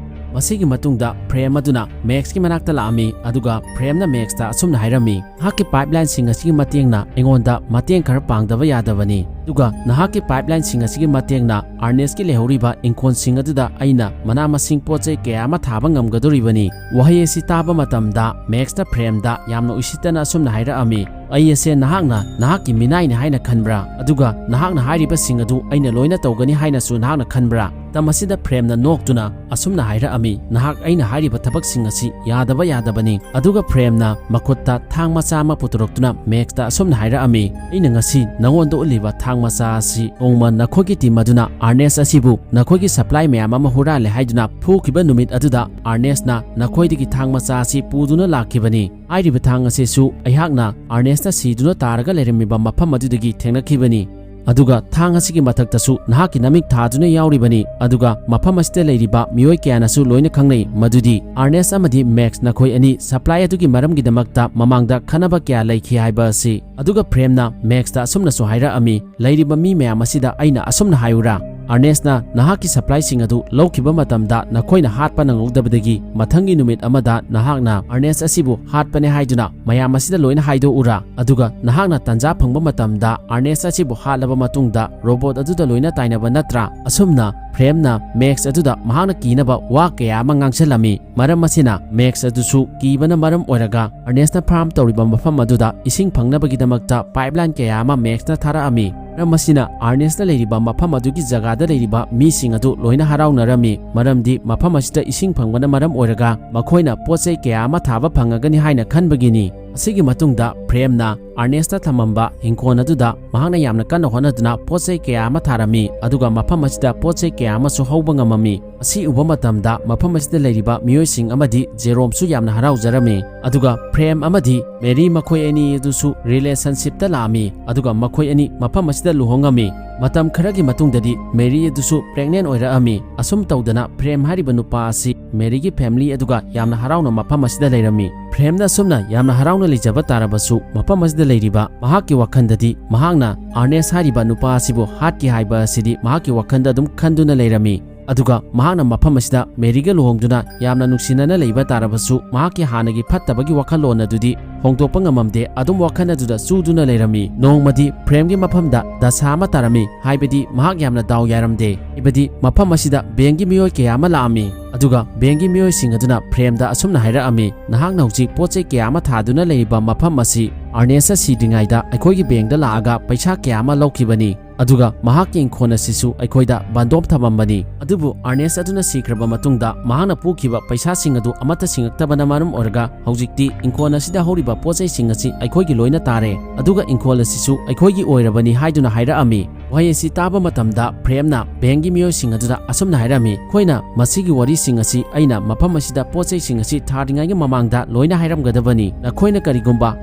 ꯃꯁꯤꯒꯤ ꯃꯇꯨꯡꯗ ꯐ꯭ꯔꯦꯝ ꯑꯗꯨꯅ ꯃꯦꯛꯁꯀꯤ ꯃꯅꯥꯛꯇ ꯂꯥꯛꯑꯝꯃꯤ, ꯑꯗꯨꯒ ꯐ꯭ꯔꯦꯝꯅ ꯃꯦꯛꯁꯇ ꯑꯁꯨꯝꯅ ꯍꯥꯏꯔꯝꯃꯤ, "ꯅꯍꯥꯛꯀꯤ ꯄꯥꯏꯞꯂꯥꯏꯟꯁꯤꯡ ꯑꯁꯤꯒꯤ ꯃꯇꯦꯡꯅ ꯑꯩꯉꯣꯟꯗ ꯃꯇꯦꯡ ꯈꯔ ꯄꯥꯡꯗꯕ ꯌꯥꯗꯕꯅꯤ꯫ ꯑꯗꯨꯒ ꯅꯍꯥꯛꯀꯤ ꯄꯥꯏꯞꯂꯥꯏꯟꯁꯤꯡ ꯑꯁꯤꯒꯤ ꯃꯇꯦꯡꯅ ꯑꯥꯔꯅꯦꯁꯀꯤ ꯂꯩꯍꯧꯔꯤꯕ ꯏꯪꯈꯣꯜꯁꯤꯡ ꯑꯗꯨꯗ ꯑꯩꯅ ꯃꯅꯥ ꯃꯁꯤꯡ ꯄꯣꯠ ꯆꯩ ꯀꯌꯥ ꯑꯃ ꯊꯥꯕ ꯉꯝꯒꯗꯧꯔꯤꯕꯅꯤ꯫ ꯋꯥꯍꯩ ꯑꯁꯤ ꯇꯥꯕ ꯃꯇꯝꯗ ꯃꯦꯛꯁꯅ ꯐ꯭ꯔꯦꯝꯗ ꯌꯥꯝꯅ ꯎꯁꯤꯠꯇꯅ ꯑꯁꯨꯝꯅ ꯍꯥꯏꯔꯛꯑꯝꯃꯤ, "ꯑꯩ ꯑꯁꯦ ꯅꯍꯥꯛꯅ ꯅꯍꯥꯛꯀꯤ ꯃꯤꯅꯥꯏꯅꯤ ꯍꯥꯏꯅ ꯈꯟꯕ꯭ꯔꯥ? ꯑꯗꯨꯒ ꯅꯍꯥꯛꯅ ꯍꯥꯏꯔꯤꯕꯁꯤꯡ ꯑꯗꯨ ꯑꯩꯅ ꯂꯣꯏꯅ ꯇꯧꯒꯅꯤ ꯍꯥꯏꯅꯁꯨ ꯅꯍꯥꯛꯅ ꯈꯟꯕ꯭ꯔꯥ?" ꯃꯇꯝ ꯑꯁꯤꯗ ꯐ꯭ꯔꯦꯝꯅ ꯅꯣꯛꯇꯨꯅ ꯑꯁꯨꯝꯅ ꯍꯥꯏꯔꯛꯑꯝꯃꯤ, "ꯅꯍꯥꯛ ꯑꯩꯅ ꯍꯥꯏꯔꯤꯕ ꯊꯕꯛꯁꯤꯡ ꯑꯁꯤ ꯌꯥꯗꯕ ꯌꯥꯗꯕꯅꯤ꯫" ꯑꯗꯨꯒ ꯐ꯭ꯔꯦꯝꯅ ꯃꯈꯨꯠꯇ ꯊꯥꯡ ꯃꯆꯥ ꯑꯃ ꯄꯨꯊꯣꯔꯛꯇꯨꯅ ꯃꯦꯛꯁꯇ ꯑꯁꯨꯝꯅ ꯍꯥꯏꯔꯛꯑꯝꯃꯤ, "ꯑꯩꯅ ꯉꯁꯤ ꯅꯉꯣꯟꯗ ꯎꯠꯂꯤꯕ ꯊꯥꯡ ꯃꯆꯥ ꯑꯁꯤ ꯅꯣꯡꯃ ꯅꯈꯣꯏꯒꯤ ꯇꯤꯝ ꯑꯗꯨꯅ ꯑꯥꯔꯅꯦꯁ ꯑꯁꯤꯕꯨ ꯅꯈꯣꯏꯒꯤ ꯁꯄ꯭ꯂꯥꯏ ꯃꯌꯥꯝ ꯑꯃ ꯍꯨꯔꯥꯜꯂꯦ ꯍꯥꯏꯗꯨꯅ ꯐꯨꯈꯤꯕ ꯅꯨꯃꯤꯠ ꯑꯗꯨꯗ ꯑꯥꯔꯅꯦꯁꯅ ꯅꯈꯣꯏꯗꯒꯤ ꯊꯥꯡ ꯃꯆꯥ ꯑꯁꯤ ꯄꯨꯗꯨꯅ ꯂꯥꯛꯈꯤꯕꯅꯤ꯫ ꯍꯥꯏꯔꯤꯕ ꯊꯥꯡ ꯑꯁꯤꯁꯨ ꯑꯩꯍꯥꯛꯅ ꯑꯥꯔꯅꯦꯁꯅ ꯁꯤꯗꯨꯅ ꯇꯥꯔꯒ ꯂꯩꯔꯝꯃꯤꯕ ꯃꯐꯝ ꯑꯗꯨꯗꯒꯤ ꯊꯦꯡꯅꯈꯤꯕꯅꯤ꯫ ꯑꯗꯨꯒ ꯊꯥꯡ ꯑꯁꯤꯒꯤ ꯃꯊꯛꯇꯁꯨ ꯅꯍꯥꯛꯀꯤ ꯅꯃꯤꯛ ꯊꯥꯗꯨꯅ ꯌꯥꯎꯔꯤꯕꯅꯤ꯫ ꯑꯗꯨꯒ ꯃꯐꯝ ꯑꯁꯤꯗ ꯂꯩꯔꯤꯕ ꯃꯤꯑꯣꯏ ꯀꯌꯥꯅꯁꯨ ꯂꯣꯏꯅ ꯈꯪꯅꯩ ꯃꯗꯨꯗꯤ ꯑꯥꯔꯅꯦꯁ ꯑꯃꯗꯤ ꯃꯦꯛꯁ ꯅꯈꯣꯏ ꯑꯅꯤ ꯁꯄ꯭ꯂꯥꯏ ꯑꯗꯨꯒꯤ ꯃꯔꯝꯒꯤꯗꯃꯛꯇ ꯃꯃꯥꯡꯗ ꯈꯟꯅꯕ ꯀꯌꯥ ꯂꯩꯈꯤ ꯍꯥꯏꯕ ꯑꯁꯤ꯫" ꯑꯗꯨꯒ ꯐ꯭ꯔꯦꯝꯅ ꯃꯦꯛꯁꯇ ꯑꯁꯨꯝꯅꯁꯨ ꯍꯥꯏꯔꯛꯑꯝꯃꯤ, "ꯂꯩꯔꯤꯕ ꯃꯤ ꯃꯌꯥꯝ ꯑꯁꯤꯗ ꯑꯩꯅ ꯑꯁꯨꯝꯅ ꯍꯥꯏꯌꯨꯔꯥ? ꯑꯥꯔꯅꯦꯁꯅ ꯅꯍꯥꯛꯀꯤ ꯁꯄ꯭ꯂꯥꯏꯁꯤꯡ ꯑꯗꯨ ꯂꯧꯈꯤꯕ ꯃꯇꯝꯗ ꯅꯈꯣꯏꯅ ꯍꯥꯠꯄ ꯅꯪꯍꯧꯗꯕꯗꯒꯤ ꯃꯊꯪꯒꯤ ꯅꯨꯃꯤꯠ ꯑꯃꯗ ꯅꯍꯥꯛꯅ ꯑꯥꯔꯅꯦꯁ ꯑꯁꯤꯕꯨ ꯍꯥꯠꯄꯅꯦ ꯍꯥꯏꯗꯨꯅ ꯃꯌꯥꯝ ꯑꯁꯤꯗ ꯂꯣꯏꯅ ꯍꯥꯏꯗꯣꯛꯎꯔꯥ? ꯑꯗꯨꯒ ꯅꯍꯥꯛꯅ ꯇꯥꯟꯖꯥ ꯐꯪꯕ ꯃꯇꯝꯗ ꯑꯥꯔꯅꯦꯁ ꯑꯁꯤꯕꯨ ꯍꯥꯠꯂꯕ ꯃꯇꯨꯡꯗ ꯔꯣꯕꯣꯠ ꯑꯗꯨꯗ ꯂꯣꯏꯅ ꯇꯥꯏꯅꯕ ꯅꯠꯇ꯭ꯔꯥ?" ꯑꯁꯨꯝꯅ ꯐ꯭ꯔꯦꯝꯅ ꯃꯦꯛꯁ ꯑꯗꯨꯗ ꯃꯍꯥꯛꯅ ꯀꯤꯅꯕ ꯋꯥ ꯀꯌꯥ ꯑꯃ ꯉꯥꯡꯁꯤꯜꯂꯝꯃꯤ꯫ ꯃꯔꯝ ꯑꯁꯤꯅ ꯃꯦꯛꯁ ꯑꯗꯨꯁꯨ ꯀꯤꯕꯅ ꯃꯔꯝ ꯑꯣꯏꯔꯒ ꯑꯥꯔꯅꯦꯁꯅ ꯐꯥꯔꯝ ꯇꯧꯔꯤꯕ ꯃꯐꯝ ꯑꯗꯨꯗ ꯏꯁꯤꯡ ꯐꯪꯅꯕꯒꯤꯗꯃꯛꯇ ꯄꯥꯏꯞꯂꯥꯏꯟ ꯀꯌꯥ ꯑꯃ ꯃꯦꯛꯁꯅ ꯊꯥꯔꯛꯑꯝꯃꯤ꯫ ꯃꯔꯝ ꯑꯁꯤꯅ ꯑꯥꯔꯅꯦꯁꯅ ꯂꯩꯔꯤꯕ ꯃꯐꯝ ꯑꯗꯨꯒꯤ ꯖꯒꯥꯗ ꯂꯩꯔꯤꯕ ꯃꯤꯁꯤꯡ ꯑꯗꯨ ꯂꯣꯏꯅ ꯍꯔꯥꯎꯅꯔꯝꯃꯤ, ꯃꯔꯝꯗꯤ ꯃꯐꯝ ꯑꯁꯤꯗ ꯏꯁꯤꯡ ꯐꯪꯕꯅ ꯃꯔꯝ ꯑꯣꯏꯔꯒ ꯃꯈꯣꯏꯅ ꯄꯣꯠ ꯆꯩ ꯀꯌꯥ ꯑꯃ ꯊꯥꯕ ꯐꯪꯉꯒꯅꯤ ꯍꯥꯏꯅ ꯈꯟꯕꯒꯤꯅꯤ꯫ ꯑꯁꯤꯒꯤ ꯃꯇꯨꯡꯗ ꯐ꯭ꯔꯦꯝꯅ ꯑꯥꯔꯅꯦꯁꯇ ꯊꯝꯃꯝꯕ ꯍꯤꯡꯈꯣꯜ ꯑꯗꯨꯗ ꯃꯍꯥꯛꯅ ꯌꯥꯝꯅ ꯀꯟꯅ ꯍꯣꯠꯅꯗꯨꯅ ꯄꯣꯠ ꯆꯩ ꯀꯌꯥ ꯑꯃ ꯊꯥꯔꯝꯃꯤ, ꯑꯗꯨꯒ ꯃꯐꯝ ꯑꯁꯤꯗ ꯄꯣꯠ ꯆꯩ ꯀꯌꯥ ꯑꯃꯁꯨ ꯍꯧꯕ ꯉꯝꯃꯝꯃꯤ꯫ ꯑꯁꯤ ꯎꯕ ꯃꯇꯝꯗ ꯃꯐꯝ ꯑꯁꯤꯗ ꯂꯩꯔꯤꯕ ꯃꯤꯑꯣꯏꯁꯤꯡ ꯑꯃꯗꯤ ꯖꯦꯔꯣꯝꯁꯨ ꯌꯥꯝꯅ ꯍꯔꯥꯎꯖꯔꯝꯃꯤ꯫ ꯑꯗꯨꯒ ꯐ꯭ꯔꯦꯝ ꯑꯃꯗꯤ ꯃꯦꯔꯤ ꯃꯈꯣꯏ ꯑꯅꯤ ꯑꯗꯨꯁꯨ ꯔꯤꯂꯦꯁꯟꯁꯤꯞꯇ ꯂꯥꯛꯑꯝꯃꯤ, ꯑꯗꯨꯒ ꯃꯈꯣꯏ ꯑꯅꯤ ꯃꯐꯝ ꯑꯁꯤꯗ ꯂꯨꯍꯣꯡꯉꯝꯃꯤ꯫ ꯃꯇꯝ ꯈꯔꯒꯤ ꯃꯇꯨꯡꯗꯗꯤ ꯃꯦꯔꯤ ꯑꯗꯨꯁꯨ ꯄ꯭ꯔꯦꯒꯅꯦꯟ ꯑꯣꯏꯔꯛꯑꯝꯃꯤ꯫ ꯑꯁꯨꯝ ꯇꯧꯗꯅ ꯐ꯭ꯔꯦꯝ ꯍꯥꯏꯔꯤꯕ ꯅꯨꯄꯥ ꯑꯁꯤ ꯃꯦꯔꯤꯒꯤ ꯐꯦꯃꯤꯂꯤ ꯑꯗꯨꯒ ꯌꯥꯝꯅ ꯍꯔꯥꯎꯅ ꯃꯐꯝ ꯑꯁꯤꯗ ꯂꯩꯔꯝꯃꯤ꯫ ꯐ꯭ꯔꯦꯝꯅ ꯑꯁꯨꯝꯅ ꯌꯥꯝꯅ ꯍꯔꯥꯎꯅ ꯂꯩꯖꯕ ꯇꯥꯔꯕꯁꯨ ꯃꯐꯝ ꯑꯁꯤꯗ ꯂꯩꯔꯤꯕ ꯃꯍꯥꯛꯀꯤ ꯋꯥꯈꯜꯗꯗꯤ ꯃꯍꯥꯛꯅ ꯑꯥꯔꯅꯦꯁ ꯍꯥꯏꯔꯤꯕ ꯅꯨꯄꯥ ꯑꯁꯤꯕꯨ ꯍꯥꯠꯈꯤ ꯍꯥꯏꯕ ꯑꯁꯤꯗꯤ ꯃꯍꯥꯛꯀꯤ ꯋꯥꯈꯜꯗ ꯑꯗꯨꯝ ꯈꯟꯗꯨꯅ ꯂꯩꯔꯝꯃꯤ꯫ ꯑꯗꯨꯒ ꯃꯍꯥꯛꯅ ꯃꯐꯝ ꯑꯁꯤꯗ ꯃꯦꯔꯤꯒ ꯂꯨꯍꯣꯡꯗꯨꯅ ꯌꯥꯝꯅ ꯅꯨꯡꯁꯤꯅꯅ ꯂꯩꯕ ꯇꯥꯔꯕꯁꯨ ꯃꯍꯥꯛꯀꯤ ꯍꯥꯟꯅꯒꯤ ꯐꯠꯇꯕꯒꯤ ꯋꯥꯈꯜꯂꯣꯟ ꯑꯗꯨꯗꯤ ꯐꯣꯡꯗꯣꯛꯄ ꯉꯝꯃꯝꯗꯦ꯫ ꯑꯗꯨꯝ ꯋꯥꯈꯜ ꯑꯗꯨꯗ ꯆꯨꯗꯨꯅ ꯂꯩꯔꯝꯃꯤ꯫ ꯅꯣꯡꯃꯗꯤ ꯄ꯭ꯔꯦꯝꯒꯤ ꯃꯐꯝꯗ ꯗꯁꯥ ꯑꯃ ꯇꯥꯔꯝꯃꯤ, ꯍꯥꯏꯕꯗꯤ ꯃꯍꯥꯛ ꯌꯥꯝꯅ ꯗꯥꯎ ꯌꯥꯔꯝꯗꯦ꯫ ꯍꯥꯏꯕꯗꯤ ꯃꯐꯝ ꯑꯁꯤꯗ ꯕꯦꯡꯒꯤ ꯃꯤꯑꯣꯏ ꯀꯌꯥ ꯑꯃ ꯂꯥꯛꯑꯝꯃꯤ꯫ ꯑꯗꯨꯒ ꯕꯦꯡꯒꯤ ꯃꯤꯑꯣꯏꯁꯤꯡ ꯑꯗꯨꯅ ꯄ꯭ꯔꯦꯝꯗ ꯑꯁꯨꯝꯅ ꯍꯥꯏꯔꯛꯑꯝꯃꯤ, "ꯅꯍꯥꯛꯅ ꯍꯧꯖꯤꯛ ꯄꯣꯠ ꯆꯩ ꯀꯌꯥ ꯑꯃ ꯊꯥꯗꯨꯅ ꯂꯩꯔꯤꯕ ꯃꯐꯝ ꯑꯁꯤ ꯑꯥꯔꯅꯦꯁꯅ ꯁꯤꯗ꯭ꯔꯤꯉꯩꯗ ꯑꯩꯈꯣꯏꯒꯤ ꯕꯦꯡꯗ ꯂꯥꯛꯑꯒ ꯄꯩꯁꯥ ꯀꯌꯥ ꯑꯃ ꯂꯧꯈꯤꯕꯅꯤ꯫ ꯑꯗꯨꯒ ꯃꯍꯥꯛꯀꯤ ꯏꯪꯈꯣꯜ ꯑꯁꯤꯁꯨ ꯑꯩꯈꯣꯏꯗ ꯕꯟꯗꯣꯞ ꯊꯝꯃꯝꯕꯅꯤ꯫ ꯑꯗꯨꯕꯨ ꯑꯥꯔꯅꯦꯁ ꯑꯗꯨꯅ ꯁꯤꯈ꯭ꯔꯕ ꯃꯇꯨꯡꯗ ꯃꯍꯥꯛꯅ ꯄꯨꯈꯤꯕ ꯄꯩꯁꯥꯁꯤꯡ ꯑꯗꯨ ꯑꯃꯠꯇ ꯁꯤꯡꯉꯛꯇꯕꯅ ꯃꯔꯝ ꯑꯣꯏꯔꯒ ꯍꯧꯖꯤꯛꯇꯤ ꯏꯪꯈꯣꯜ ꯑꯁꯤꯗ ꯍꯧꯔꯤꯕ ꯄꯣꯠ ꯆꯩꯁꯤꯡ ꯑꯁꯤ ꯑꯩꯈꯣꯏꯒꯤ ꯂꯣꯏꯅ ꯇꯥꯔꯦ, ꯑꯗꯨꯒ ꯏꯪꯈꯣꯜ ꯑꯁꯤꯁꯨ ꯑꯩꯈꯣꯏꯒꯤ ꯑꯣꯏꯔꯕꯅꯤ" ꯍꯥꯏꯗꯨꯅ ꯍꯥꯏꯔꯛꯑꯝꯃꯤ꯫ ꯋꯥꯍꯩ ꯑꯁꯤ ꯇꯥꯕ ꯃꯇꯝꯗ ꯄ꯭ꯔꯦꯝꯅ ꯕꯦꯡꯒꯤ ꯃꯤꯑꯣꯏꯁꯤꯡ ꯑꯗꯨꯗ ꯑꯁꯨꯝꯅ ꯍꯥꯏꯔꯝꯃꯤ, "ꯑꯩꯈꯣꯏꯅ ꯃꯁꯤꯒꯤ ꯋꯥꯔꯤꯁꯤꯡ ꯑꯁꯤ ꯑꯩꯅ ꯃꯐꯝ ꯑꯁꯤꯗ ꯄꯣꯠ ꯆꯩꯁꯤꯡ ꯑꯁꯤ ꯊꯥꯗ꯭ꯔꯤꯉꯩꯒꯤ ꯃꯃꯥꯡꯗ ꯂꯣꯏꯅ ꯍꯥꯏꯔꯝꯒꯗꯕꯅꯤ꯫ ꯅꯈꯣꯏꯅ ꯀꯔꯤꯒꯨꯝꯕ